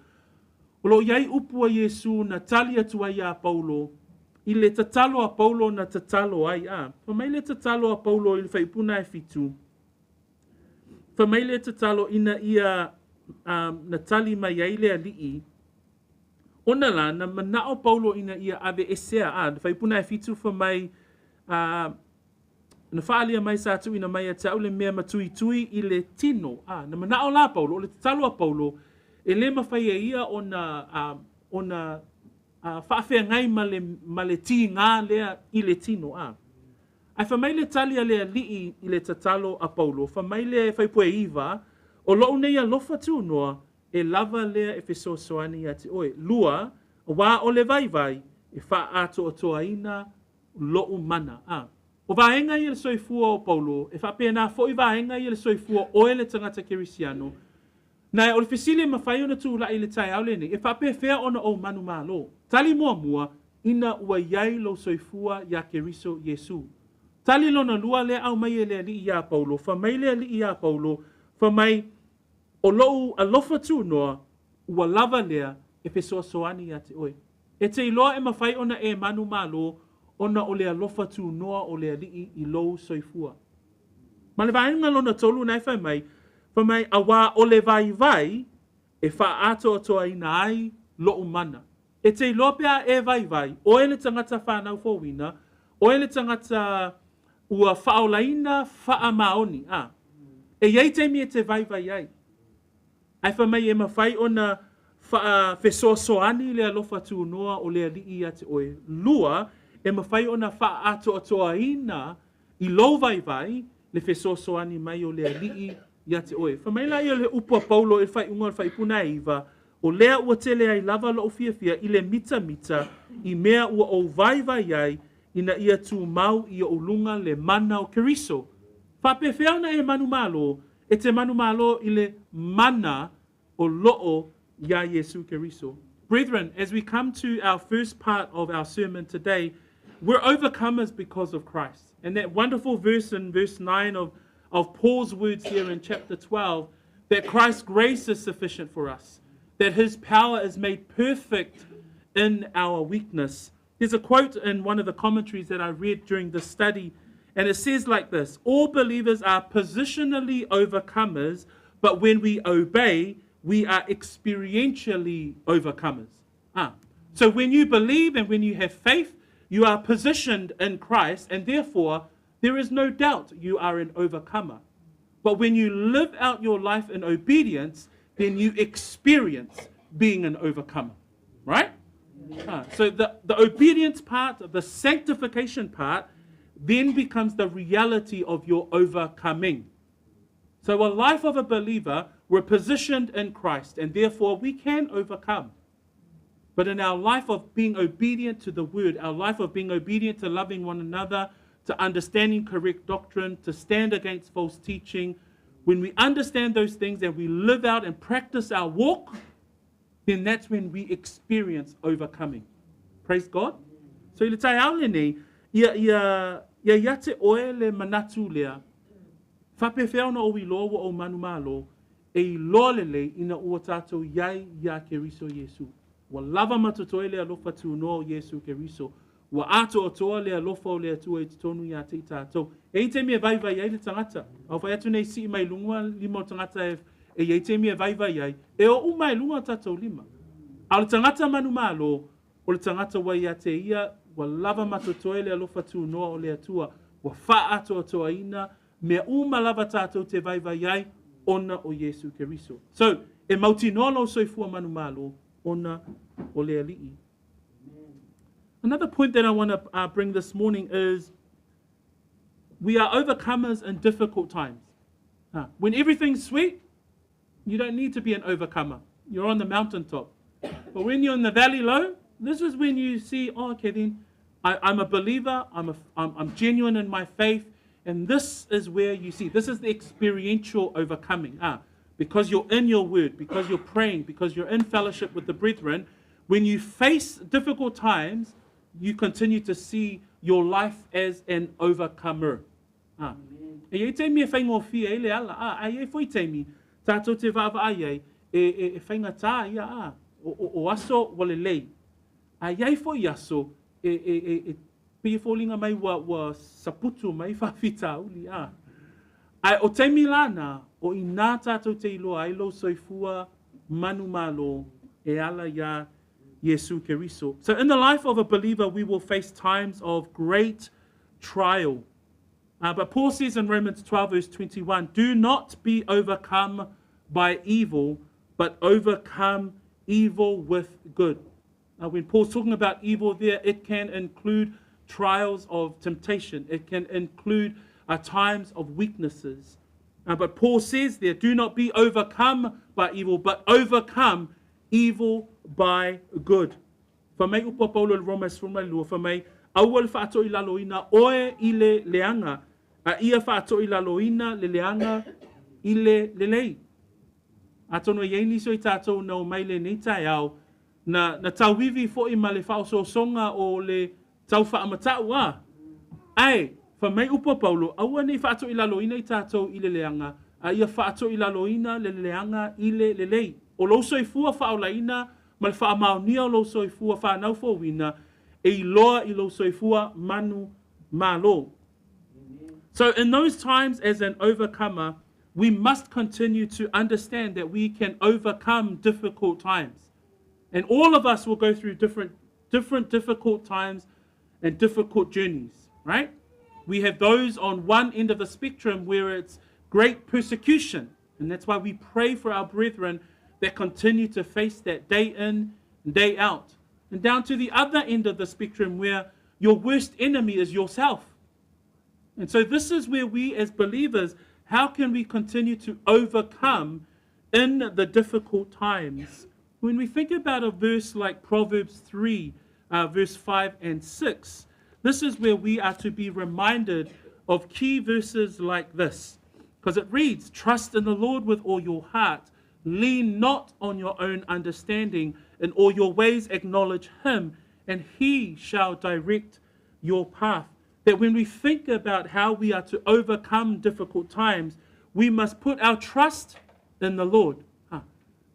o lo iai upu a Iesu na tali atu ai a Paulo, i le tatalo a Paulo na tatalo ai a. Fa mai le tatalo a Paulo i le whaiupu nā e fitu, fa mai le tatalo ina ia na tali mai ai le ali'i, ona la na mana'o Paulo ina ia ave esea a, le whaiupu nā e fitu fa mai, na whaalia mai sa tuina mai a te au le mea matuitui i le tino. Na mana'o la Paulo, o le tatalo a Paulo, e le mawhai e ia ona whaawhea ngai ma le ti ngā lea i le tino. Ai whamai le tali a le ali'i i le tatalo a Paulo, whamai le whaipue iwa, o lou nei alofa tūnoa, e lava lea e fesoasoani ia te oe. Lua, wā o le vaivai, e whaatoatoaina lou mana. O vaenga i le soifua o Paulo, e whapea nā fo i vaenga i le soifua o ele tangata kerisiano, nā o le fesili mawhai ona tū lai le tai au lene, e whapea whea ona o manu malo. Tali mua mua, ina ua iai lo soifua ia Keriso Iesu. Tali lona lua le au mai e le alii ia Paulo, wha mai le alii ia Paulo, wha mai o lou alofa tūnoa, ua lava lea e fesoasoani ia te oe. E te iloa e mafai ona e manumalo ona o le alofa tunoa o le Alii i lou soifua. Ma le vaega lona tolu na e fai mai, fai mai, auā o le vaivai e faaatoatoaina ai lou mana. E te iloa pe a e vaivai, oe le tagata fanau fouina, oe le tagata ua faaolaina faamaoni, a. E i ai taimi e te vaivai ai. Ae fai mai e mafai ona faafesoasoani le alofa tunoa o le Alii ia te oe. Lua, e mafai ona faaatoatoaina i lou vaivai le fesoasoani mai o le Alii ia te oe. Fai mai laia o le upu a Paulo i le faaiuga o le Fuaiupu 9, o lea ua tele ai lava lou fiafia i le mitamita i mea ua ou vaivai ai ina ia tumau i ou luga le mana o Keriso. Faapefea ona e manumalo? E te manumalo i le mana o loo iā Iesu Keriso. Brethren, as we come to our first part of our sermon today, we're overcomers because of Christ. And that wonderful verse in verse 9 of Paul's words here in chapter 12, that Christ's grace is sufficient for us, that his power is made perfect in our weakness. There's a quote in one of the commentaries that I read during the study, and it says like this: all believers are positionally overcomers, but when we obey, we are experientially overcomers. So when you believe and when you have faith, you are positioned in Christ, and therefore there is no doubt you are an overcomer. But when you live out your life in obedience, then you experience being an overcomer, right? So the obedience part, the sanctification part, then becomes the reality of your overcoming. So a life of a believer, we're positioned in Christ, and therefore we can overcome. But in our life of being obedient to the word, our life of being obedient to loving one another, to understanding correct doctrine, to stand against false teaching, when we understand those things and we live out and practice our walk, then that's when we experience overcoming. Praise God. So i le taeao lenei, ia, ia, ia ia te oe le manatu lea, faapefea ona ou iloa ua ou manumalo, e iloa lelei ina ua tātou iai iā Keriso Iesu. Ua lava ma totoe le alofa tunoa o Iesu Keriso. Ua atoatoa le alofa o le Atua i totonu iā te i tātou. E i taimi e vaivai ai le tagata. A fai atu nei sii mai luga lima o tagata e, e i taimi e vaivai ai, e o uma e luga o tātou lima. A o le tagata manumalo, o le tagata ua ia te ia, ua lava ma totoe le alofa tunoa o le Atua, ua faaatoatoaina, mea uma lava tātou te vaivai ai, ona o Iesu Keriso. So, e mautinoa lou soifua manumalo, ona o le Alii. Another point that I want to bring this morning is we are overcomers in difficult times. When everything's sweet, you don't need to be an overcomer. You're on the mountaintop. But when you're in the valley low, this is when you see, oh, okay, then I'm a believer, I'm genuine in my faith, and this is where you see, this is the experiential overcoming. Because you're in your word, because you're praying, because you're in fellowship with the brethren, when you face difficult times, you continue to see your life as an overcomer. E iai taimi e faigofie ai le ala, a iai foi taimi, tātou te vaavaai ai, e faigata ia, o aso ua lelei. A iai foi aso, e pei e foliga mai ua saputu mai faafitauli, Ae o taimi lana, o inā tātou te iloa ai lou soifua manumalo e ala iā Iesu Keriso. So in the life of a believer, we will face times of great trial. But Paul says in Romans 12 verse 21, do not be overcome by evil, but overcome evil with good. When Paul's talking about evil there, it can include trials of temptation. It can include times of weaknesses. But Paul says there, do not be overcome by evil, but overcome evil by good. Fai mai upu a Paulo i le Roma e 12, fai mai, aua le faatoilaloina oe i le leaga, a ia faatoilaloina le leaga i le lelei. Atonu e iai nisi o i tātou na omai lenei taeao, na tauivi foi ma le faaosoosoga o le tau faamata'u a. Ae, fai mai upu a Paulo, aua nei faatoilaloina i tātou i le leaga, a ia faatoilaloina le leaga i le lelei. O lou soifua faaolaina ma le faamaonia o lou soifua whanau e iloa i lou soifua manu malo. So in those times as an overcomer, we must continue to understand that we can overcome difficult times. And all of us will go through different, different difficult times and difficult journeys, right? We have those on one end of the spectrum where it's great persecution. And that's why we pray for our brethren that continue to face that day in and day out. And down to the other end of the spectrum where your worst enemy is yourself. And so this is where we as believers, how can we continue to overcome in the difficult times? When we think about a verse like Proverbs 3, verse 5 and 6, this is where we are to be reminded of key verses like this. Because it reads, Trust in the Lord with all your heart. Lean not on your own understanding. In all your ways acknowledge him, and he shall direct your path. That when we think about how we are to overcome difficult times, we must put our trust in the Lord.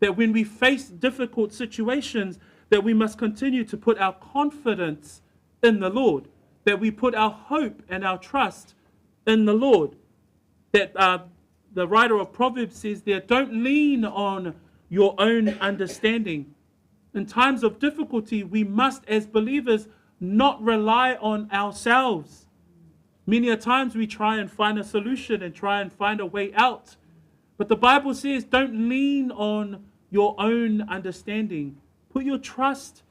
That when we face difficult situations, that we must continue to put our confidence in the Lord. That we put our hope and our trust in the Lord. That the writer of Proverbs says there, don't lean on your own understanding. In times of difficulty, we must, as believers, not rely on ourselves. Many a times we try and find a solution and try and find a way out. But the Bible says, don't lean on your own understanding. Put your trust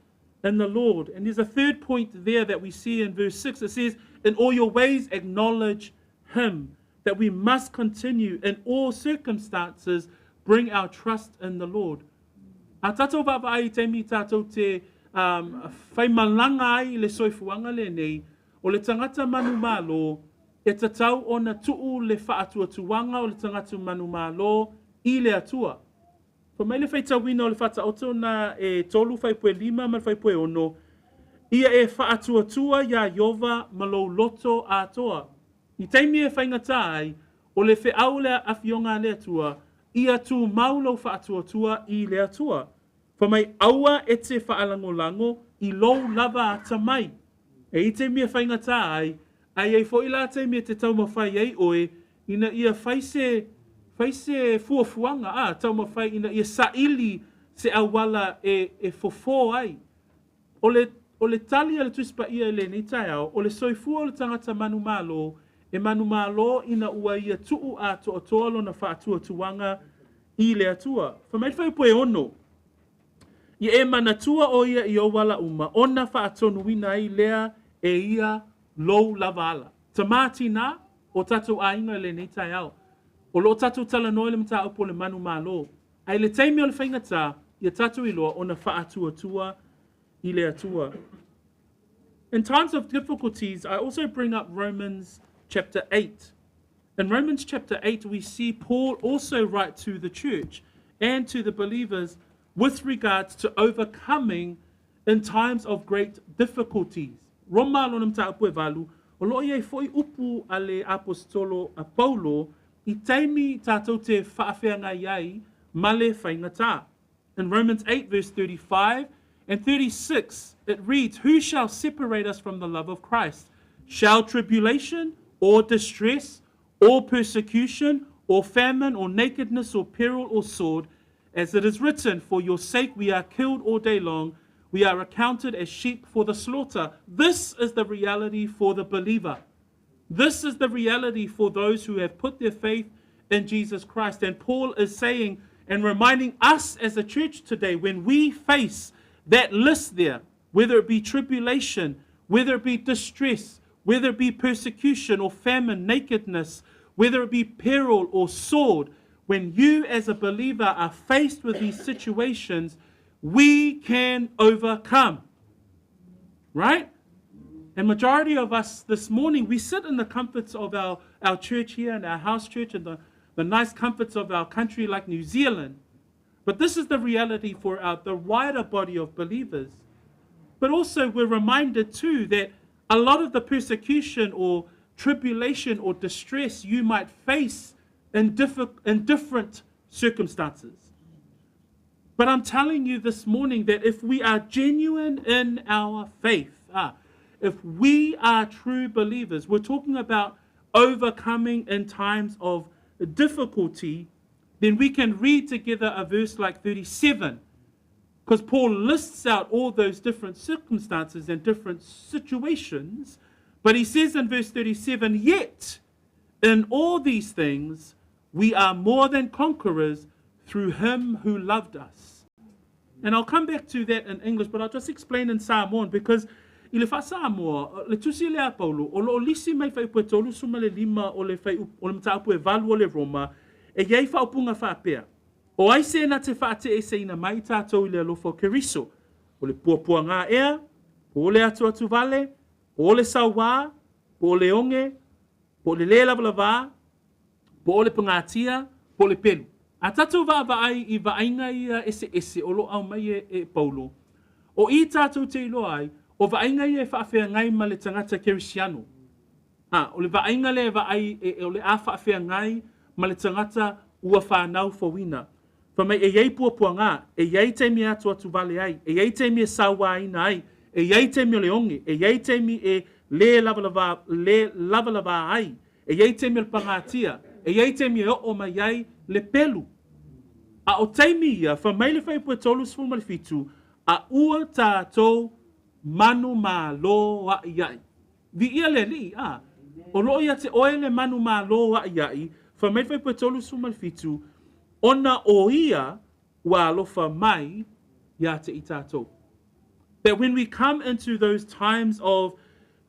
in the Lord. And there's a third point there that we see in verse 6. It says, in all your ways acknowledge him. That we must continue in all circumstances, bring our trust in the Lord. A tātou vāvā te mi tātou te whai malanga ai le soifuanga le nei, o le tangata manu malo, e tatau ona tuu le whaatuatuanga o le tangata manu malo i le atua. Fa mai le whaitawina o le whataoto na e tolu whaipue lima ma le whaipue ono, ia e whaatuatua ia Iova ma lou loto atoa. I teimi e whaingata ai, o le wheau le awhionga le atua, ia tū maulo whaatuatua i le atua. Fa mai aua e te whaalangolango i lou lava ata mai. E i te mea whaingata ai, ai ei fo i la te mea te taumawhai ei oe, ina ia whaise, whaise fuafuanga, a taumawhai ina ia saili se awala e, e fofo ai. O le, o le tali a le tuspa ia e le nei taiao, o le soifua o le tangata manu malo, e manu malo ina ua ia tuu a toa toa lona whaatuatuanga i le atua. Fa mai whai poe ono, ia e manatua o ia i o wala uma, ona whaatonuina ai lea e ia lou lava ala. Tamati nā, o tātou āinga le nei taiao. O lo tātou talanoa le mata upo le manu malo. Ai le teimi o le whaingata, ia tātou iloa ona whaatuatua i le atua. In times of difficulties, I also bring up Romans chapter 8. In Romans chapter 8, we see Paul also write to the church and to the believers with regards to overcoming in times of great difficulties. Roma lona mataupu e valu, o loo iai foi upu a le apostolo a Paulo, i taimi tātou te whaawheanga iai ma le whaingata. In Romans 8 verse 35 and 36, it reads, Who shall separate us from the love of Christ? Shall tribulation or distress or persecution or famine or nakedness or peril or sword? As it is written, For your sake we are killed all day long. We are accounted as sheep for the slaughter. This is the reality for the believer. This is the reality for those who have put their faith in Jesus Christ. And Paul is saying and reminding us as a church today, when we face that list there, whether it be tribulation, whether it be distress, whether it be persecution or famine, nakedness, whether it be peril or sword, when you as a believer are faced with these situations, we can overcome. Right? And majority of us this morning, we sit in the comforts of our, our church here and our house church and the, the nice comforts of our country like New Zealand. But this is the reality for our, the wider body of believers. But also we're reminded too that a lot of the persecution or tribulation or distress you might face in, in different circumstances. But I'm telling you this morning that if we are genuine in our faith, if we are true believers, we're talking about overcoming in times of difficulty, then we can read together a verse like 37. Because Paul lists out all those different circumstances and different situations. But he says in verse 37 Yet in all these things we are more than conquerors through him who loved us. And I'll come back to that in English, but I'll just explain in Samoan because i le faa-Samoa, le tusi lea a Paulo, o loo lisi mai fuaiupu e 35 o le fuaiupu, o le mataupu e 8 o le Roma, e i ai faaupuga faapea, O ai se na te faateeseina mai i tatou i le alofa o Keriso? O le puapuagā ea, po o le atuatuvale, po o le sauā, po o le oge, po o le lē lavalavā, po o le pagatia, po o le pelu. A tatou vaavaai i vaaiga ia eseese o lo o aumai e, e Paulo, o i tatou te iloa ai, o vaaiga ia e faafeagai ma le tagata kerisiano. A, o le vaaiga lea e vaai e, e, o le a faafeagai ma le tagata ua fanau fouina. Fai mai e i ai puapuagā, e i ai taimi e atuatuvale ai, e i ai taimi e sauāina ai, e i ai taimi o le oge, e i ai taimi e lē lavalavā, lē lavalavā ai, e i ai taimi o le pagatia, e i ai taimi e oo mai ai le pelu. A o taimi ia, fai mai le fuaiupu e 37, a ua tatou manumalo a'ia'i. Viia le Alii, a, o loo ia te oe le manumalo a'ia'i, fai mai le fuaiupu e 37, ona o ia ua alofa mai ia te i tatou. That when we come into those times of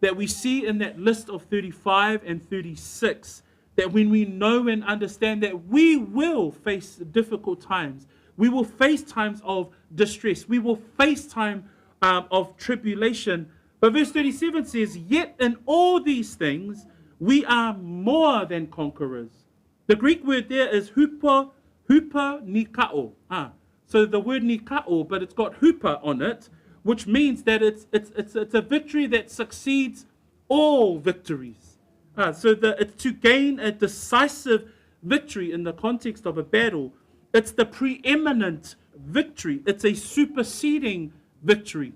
that we see in that list of 35 and 36, that when we know and understand that we will face difficult times, we will face times of distress, we will face time of tribulation. But verse 37 says, Yet in all these things we are more than conquerors. The Greek word there is hupo, hupa nikao. Ah, so the word nikao, but it's got hupa on it, which means that it's, it's, it's, it's a victory that succeeds all victories. Ah, so the, it's to gain a decisive victory in the context of a battle. It's the preeminent victory. It's a superseding victory.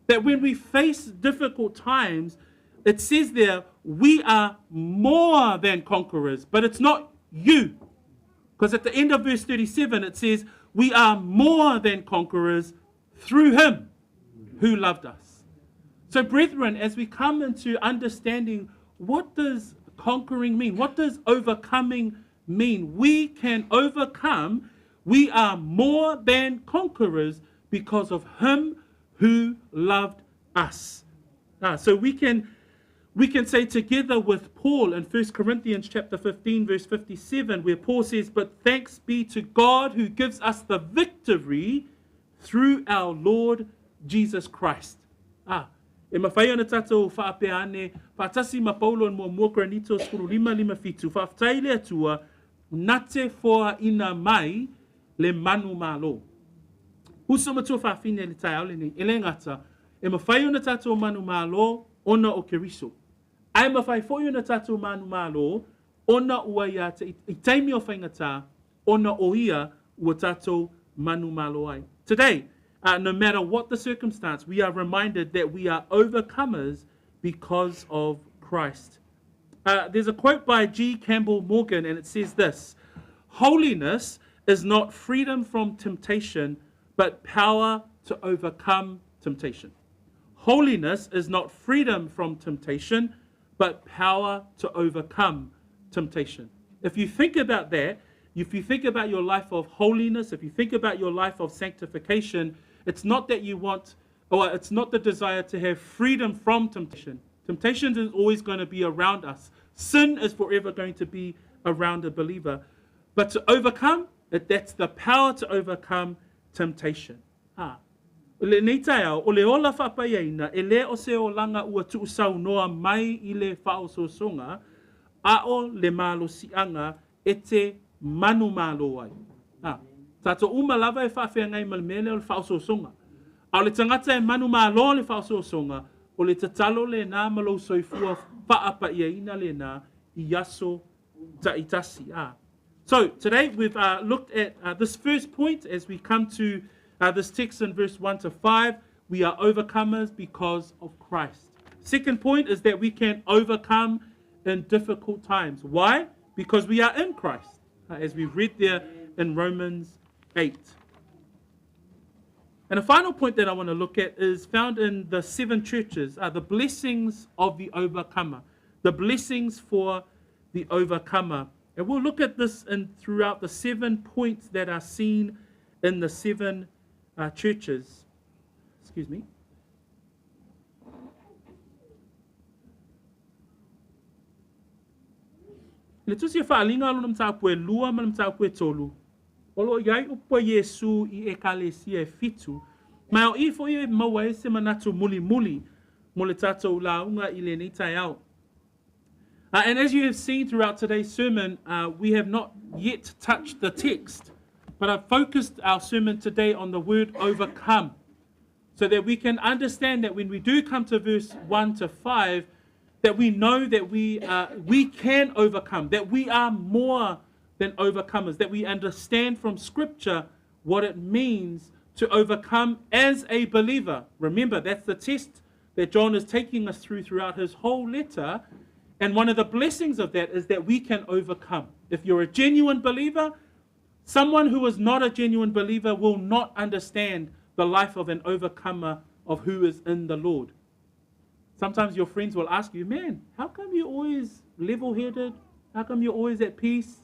That when we face difficult times, it says there, we are more than conquerors, but it's not you. Because at the end of verse 37, it says, We are more than conquerors through him who loved us. So, brethren, as we come into understanding what does conquering mean? What does overcoming mean? We can overcome. We are more than conquerors because of him who loved us. Ah, so we can we can say together with Paul in 1 Corinthians chapter 15 verse 57 where Paul says, "But thanks be to God who gives us the victory through our Lord Jesus Christ." Ah, e mawhai ana tātou whaapea ane, whaatasi ma Paulo in mua mua Korinito 15 57, whaaftai le atua, nate foa ina mai le manu malo. Uso matua whaafine le taeao lenei, e le gata, e mawhai ona tātou manu malo, ona o Keriso. Ae mawhai foi ona tātou manu malo, ona ua ia te, i taimi o whaingatā, ona o ia ua tātou manu malo ai. Today, no matter what the circumstance, we are reminded that we are overcomers because of Christ. There's a quote by G. Campbell Morgan, and it says this Holiness is not freedom from temptation, but power to overcome temptation. Holiness is not freedom from temptation, but power to overcome temptation. If you think about that, if you think about your life of holiness, if you think about your life of sanctification, it's not that you want, or it's not the desire to have freedom from temptation. Temptation is always going to be around us. Sin is forever going to be around a believer. But to overcome, that's the power to overcome temptation. Ah. Lenei taeao, o le ola faapaiaina, e lē o se olaga ua tuusaunoa mai i le faaosoosoga, a o le malosiaga e te manumalo ai. A, tatou uma lava e faafeagai ma le mea lea o le faaosoosoga. A o le tagata e manumalo le faaosoosoga, o le tatalo lenā ma lou soifua faapaiaina lenā i aso taitasi. A. So today we've looked at this first point as we come to this text in verse 1 to 5. We are overcomers because of Christ. Second point is that we can overcome in difficult times. Why? Because we are in Christ, as we read there in Romans 8. And the final point that I want to look at is found in the seven churches, are the blessings of the overcomer. The blessings for the overcomer. And we'll look at this in, throughout the seven points that are seen in the seven churches. Excuse me. I le tusi o Faaaliga lona mataupu e lua ma le mataupu e tolu, o lo o i ai upu a Iesu i Ekalesia e fitu, ma o i foi e maua ai se manatu mulimuli mo le tatou lauga i lenei taeao. And as you have seen throughout today's sermon, we have not yet touched the text, but I've focused our sermon today on the word overcome, so that we can understand that when we do come to verse 1 to 5, that we know that we can overcome, that we are more than overcomers, that we understand from Scripture what it means to overcome as a believer. Remember, that's the test that John is taking us through throughout his whole letter. And one of the blessings of that is that we can overcome. If you're a genuine believer, someone who is not a genuine believer will not understand the life of an overcomer of who is in the Lord. Sometimes your friends will ask you, man, how come you're always level-headed? How come you're always at peace?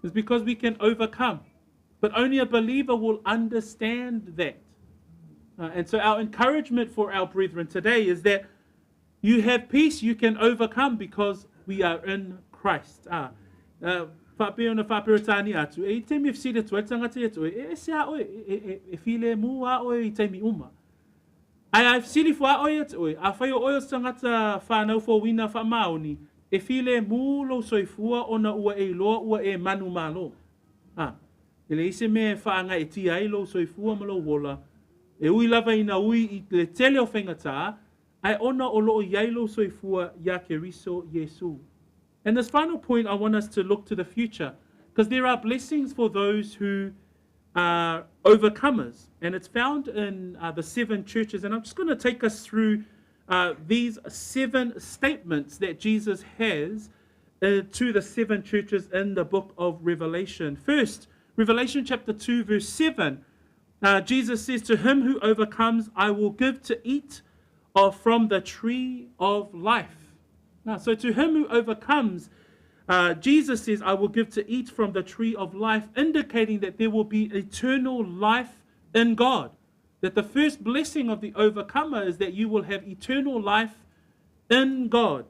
It's because we can overcome. But only a believer will understand that. And so our encouragement for our brethren today is that you have peace, you can overcome because we are in Christ. Whaapea ona whaaperetani atu, e i taimi e whisiri atu ai tangata i atu, e ese a oe, e while mū a oe i taimi uma. Ai a whisiri fo a oe atu oe, a whai o oe o tangata whānau fo wina wha maoni, e while mū lo soifua ona ua e loa ua e manu malo. E le ise me whaanga e tia ai lo soifua ma lo wola, e ui lava ina ui i le tele o whaingata, ai ona o loo iai lo soifua ia Keriso Yesu. And this final point, I want us to look to the future, because there are blessings for those who are overcomers. And it's found in the seven churches. And I'm just going to take us through these seven statements that Jesus has to the seven churches in the book of Revelation. First, Revelation chapter 2, verse 7. Jesus says, to him who overcomes, I will give to eat from the tree of life. Now, so to him who overcomes, Jesus says, I will give to eat from the tree of life, indicating that there will be eternal life in God. That the first blessing of the overcomer is that you will have eternal life in God.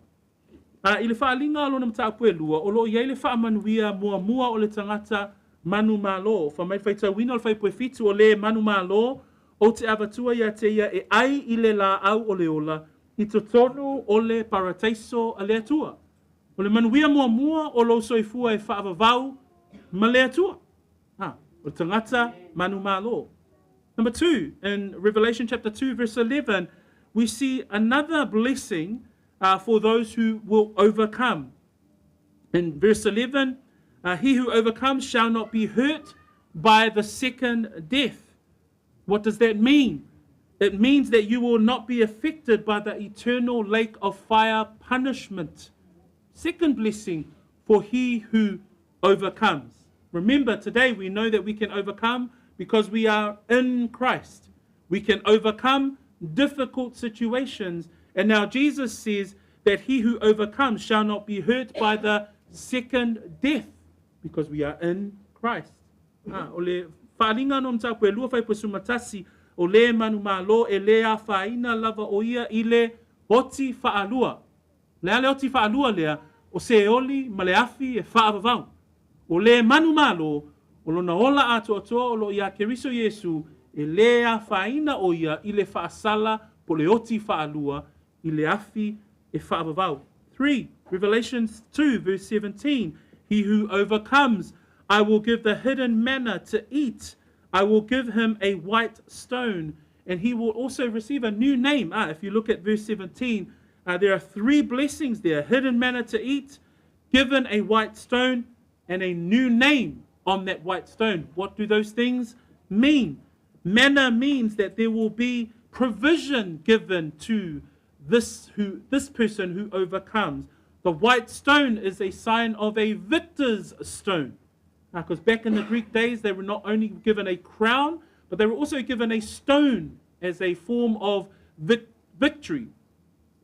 I le whaalinga lona mataupu e lua, o lo iai le whaamanuia mua mua o le tangata manu malo. Wha mai whaitauina o le whaipu e fitu o le manu malo, o te avatua ia te ia e ai i le la au o le ola, i totonu o le parataiso a le atua. O le manuia mua mua o lo soifua e whaavavau ma le atua. O le tangata manu malo. Number 2, in Revelation chapter 2, verse 11, we see another blessing for those who will overcome. In verse 11, he who overcomes shall not be hurt by the second death. What does that mean? It means that you will not be affected by the eternal lake of fire punishment. Second blessing for he who overcomes. Remember, today we know that we can overcome because we are in Christ. We can overcome difficult situations. And now Jesus says that he who overcomes shall not be hurt by the second death because we are in Christ. O le whaalinga no mtapu e lua whaipu sumatasi, o le manu malo e le a whaina lava o ia i le oti whaalua. Le ale oti whaalua lea, o se oli ma le afi e whaavavau. O le manu malo, o lona ola atoa atoa o lo ia Keriso Yesu, e le a whaina o ia i le whaasala po le oti whaalua i le afi e whaavavau. 3, Revelation 2 verse 17, he who overcomes, I will give the hidden manna to eat. I will give him a white stone, and he will also receive a new name. If you look at verse 17, there are three blessings there. Hidden manna to eat, given a white stone, and a new name on that white stone. What do those things mean? Manna means that there will be provision given to this, who, this person who overcomes. The white stone is a sign of a victor's stone. Because back in the Greek days, they were not only given a crown, but they were also given a stone as a form of victory.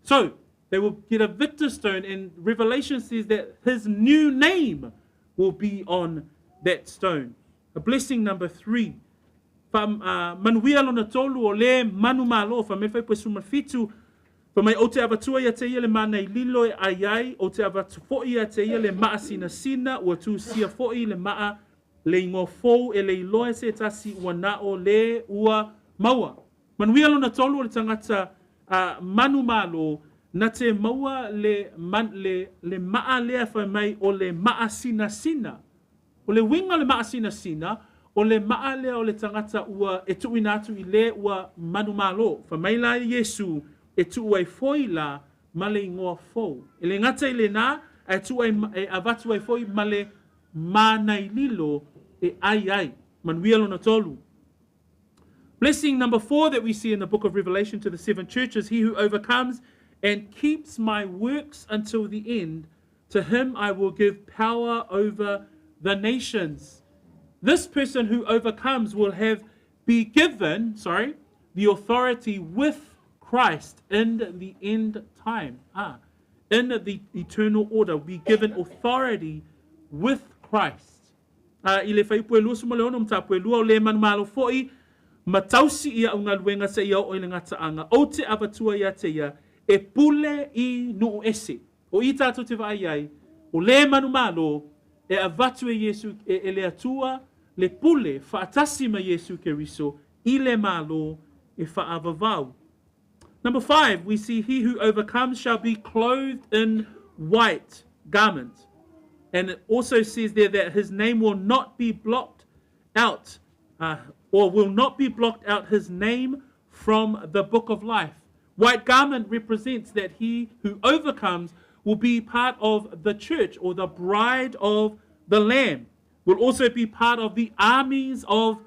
So they will get a victor stone, and Revelation says that his new name will be on that stone. A blessing number three. Fa, manuia lona tolu o le manu malo, fa me fai suma fitu, fa mai o te avatua ia te ia le mana i lilo e ai ai, o te avatu foi ia te ia le maa sina sina, ua tu sia foi le maa le ingoa fou e le iloa se tasi ua na o le ua maua. Manuia lona tolu o le tangata manu malo, na te maua le, man, le, le maa lea fai mai o le maa sina sina. O le winga le maa sina sina, o le maa lea o le tangata ua e tuuina atu i le ua manu malo. Fa mai la Iesu e tuu ai foi la ma le ingoa fou. E le ngata i le nā, e tuu ai, e avatu ai foi ma le mana i lilo e ai ai. Manuia lona tolu. Blessing number four that we see in the book of Revelation to the seven churches, he who overcomes and keeps my works until the end, to him I will give power over the nations. This person who overcomes will have be given, sorry, the authority with Christ in the end time. In the eternal order, be given authority with Christ. I le whaipu e lua suma le ono mtapu e lua o le manu malo foi, ma tausi ia au ngaluenga se ia o i le ngataanga, o te avatua ia te ia, e pule i nuu ese. O i tātou te vai ai, o le manu malo, e avatu e Iesu, e, e le atua, le pule, whaatasi ma Iesu Keriso, i le malo, e whaavavau. Number five, we see he who overcomes shall be clothed in white garment. And it also says there that his name will not be blocked out, or will not be blocked out his name from the book of life. White garment represents that he who overcomes will be part of the church or the bride of the Lamb, will also be part of the armies of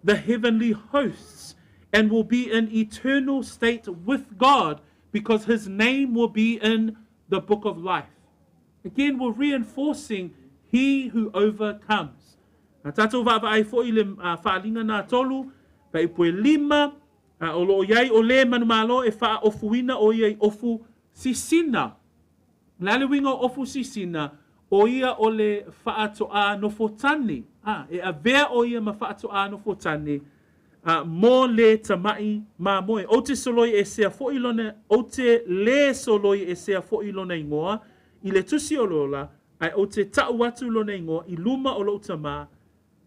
the heavenly hosts, and will be in eternal state with God because his name will be in the book of life. Again, we're reinforcing he who overcomes. A tātou vava ai fo i le whaalinga nā tolu, pa i poe lima, o lo iai o le manu malo e wha ofuina o ia i ofu sisina. Le ale winga o ofu sisina, o ia o le whaatoa no fotani. E avea o ia ma whaatoa no fotani, mō le tamai mā moe. O te soloi e sea fo i lona, o te le soloi e sea fo i lona ingoa, i le tusi o lola, ai o te tau atu lona ingoa, i luma o lo tama,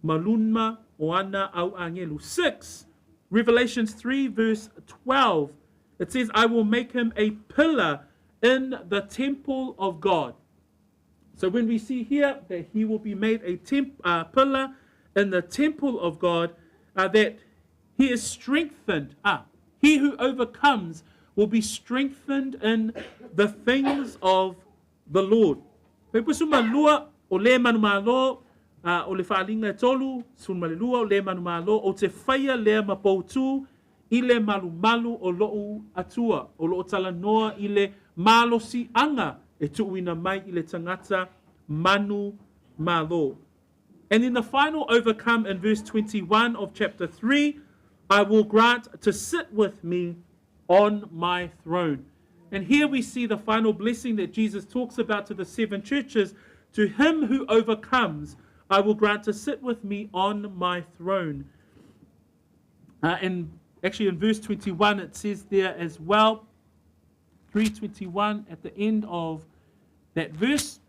malunma o ana au angelu. 6, Revelations 3 verse 12. It says, I will make him a pillar in the temple of God. So when we see here that he will be made a pillar in the temple of God, that he is strengthened. He who overcomes will be strengthened in the things of the Lord. Pei lua o le manu malo, o le whaalinga e tolu, suma le lua o le manu malo, o te whaia lea ma poutu, i le malu malu o lou atua, o loo talanoa i le malosi anga e tuuina mai i le tangata manu malo. And in the final overcome in verse 21 of chapter 3, I will grant to sit with me on my throne. And here we see the final blessing that Jesus talks about to the seven churches. To him who overcomes, I will grant to sit with me on my throne. And actually in verse 21, it says there as well, 3:21 at the end of that verse,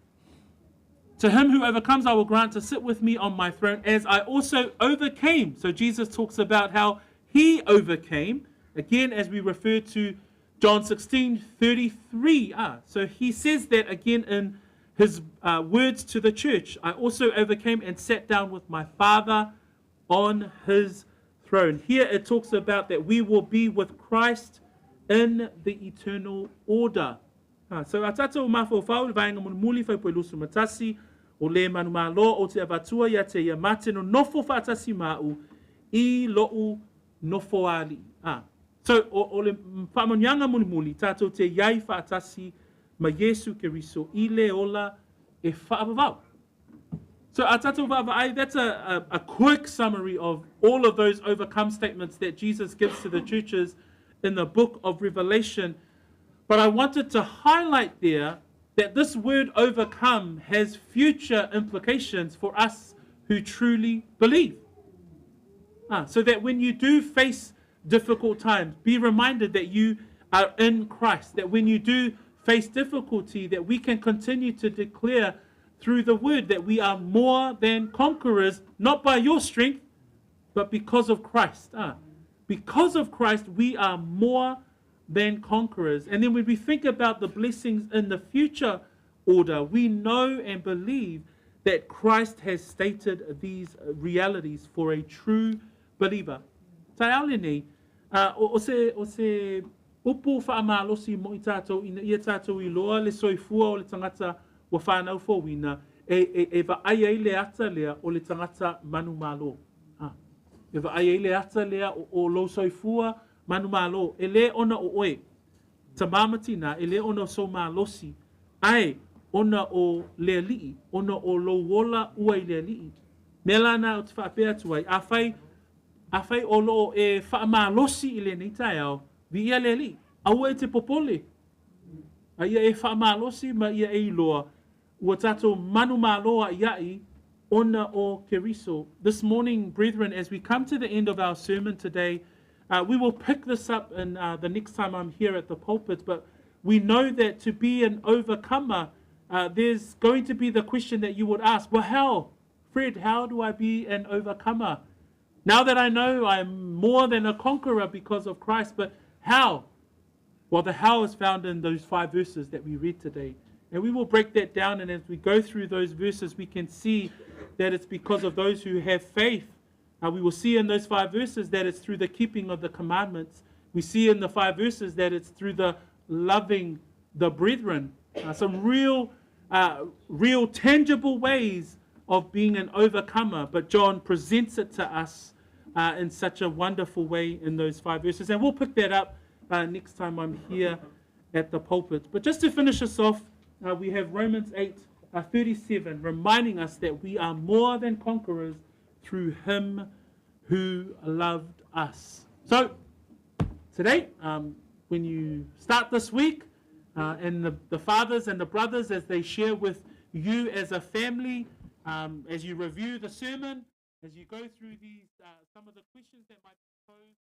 to him who overcomes, I will grant to sit with me on my throne as I also overcame. So Jesus talks about how he overcame. Again, as we refer to John 16:33. So he says that again in his words to the church. I also overcame and sat down with my Father on his throne. Here it talks about that we will be with Christ in the eternal order. So a tātou mawhau whau, le vaenga mulimuli whai poe lusu matasi, O le manumalo o te avatua ia te ia mate no nofo whaatasi mau i lou nofo ali. Ah. So, o le whaamanianga mulimuli, tātou te iai whaatasi ma Yesu Keriso i le ola e whaavavau. So, a tātou vaavaai, that's a quick summary of all of those overcome statements that Jesus gives to the churches in the book of Revelation. But I wanted to highlight there that this word overcome has future implications for us who truly believe. So that when you do face difficult times, be reminded that you are in Christ, that when you do face difficulty, that we can continue to declare through the word that we are more than conquerors, not by your strength, but because of Christ. Because of Christ, we are more than conquerors. And then when we think about the blessings in the future order, we know and believe that Christ has stated these realities for a true believer. Tae nei, o se upu whaamalosi mo i tātou, ina ia tātou i loa le soifua o le tangata wa whanau fōwina, e va ai ai le ata lea o le tangata manu malo. E va ai ai le ata lea o lo soifua manu malo. E le ona o oe, ta mamatina, e le ona so malosi, ai ona o le alii, ona o lo wola ua i le alii. Mea lana o te whaapea atu ai, a whai o lo e whaamalosi i le nei taeao, vi ia le alii, aua e te popole. A ia e whaamalosi ma ia e iloa, ua tātou manu maloa iai, ona o Keriso. This morning, brethren, as we come to the end of our sermon today, we will pick this up in the next time I'm here at the pulpit, but we know that to be an overcomer, there's going to be the question that you would ask, well, how, Fred, how do I be an overcomer? Now that I know I'm more than a conqueror because of Christ, but how? Well, the how is found in those 5 verses that we read today. And we will break that down, and as we go through those verses, we can see that it's because of those who have faith. We will see in those 5 verses that it's through the keeping of the commandments. We see in the 5 verses that it's through the loving the brethren. Some real tangible ways of being an overcomer. But John presents it to us in such a wonderful way in those 5 verses. And we'll pick that up next time I'm here at the pulpit. But just to finish us off, we have Romans 8:37, reminding us that we are more than conquerors through him who loved us. So, today, when you start this week, and the fathers and the brothers, as they share with you as a family, as you review the sermon, as you go through these some of the questions that might be posed,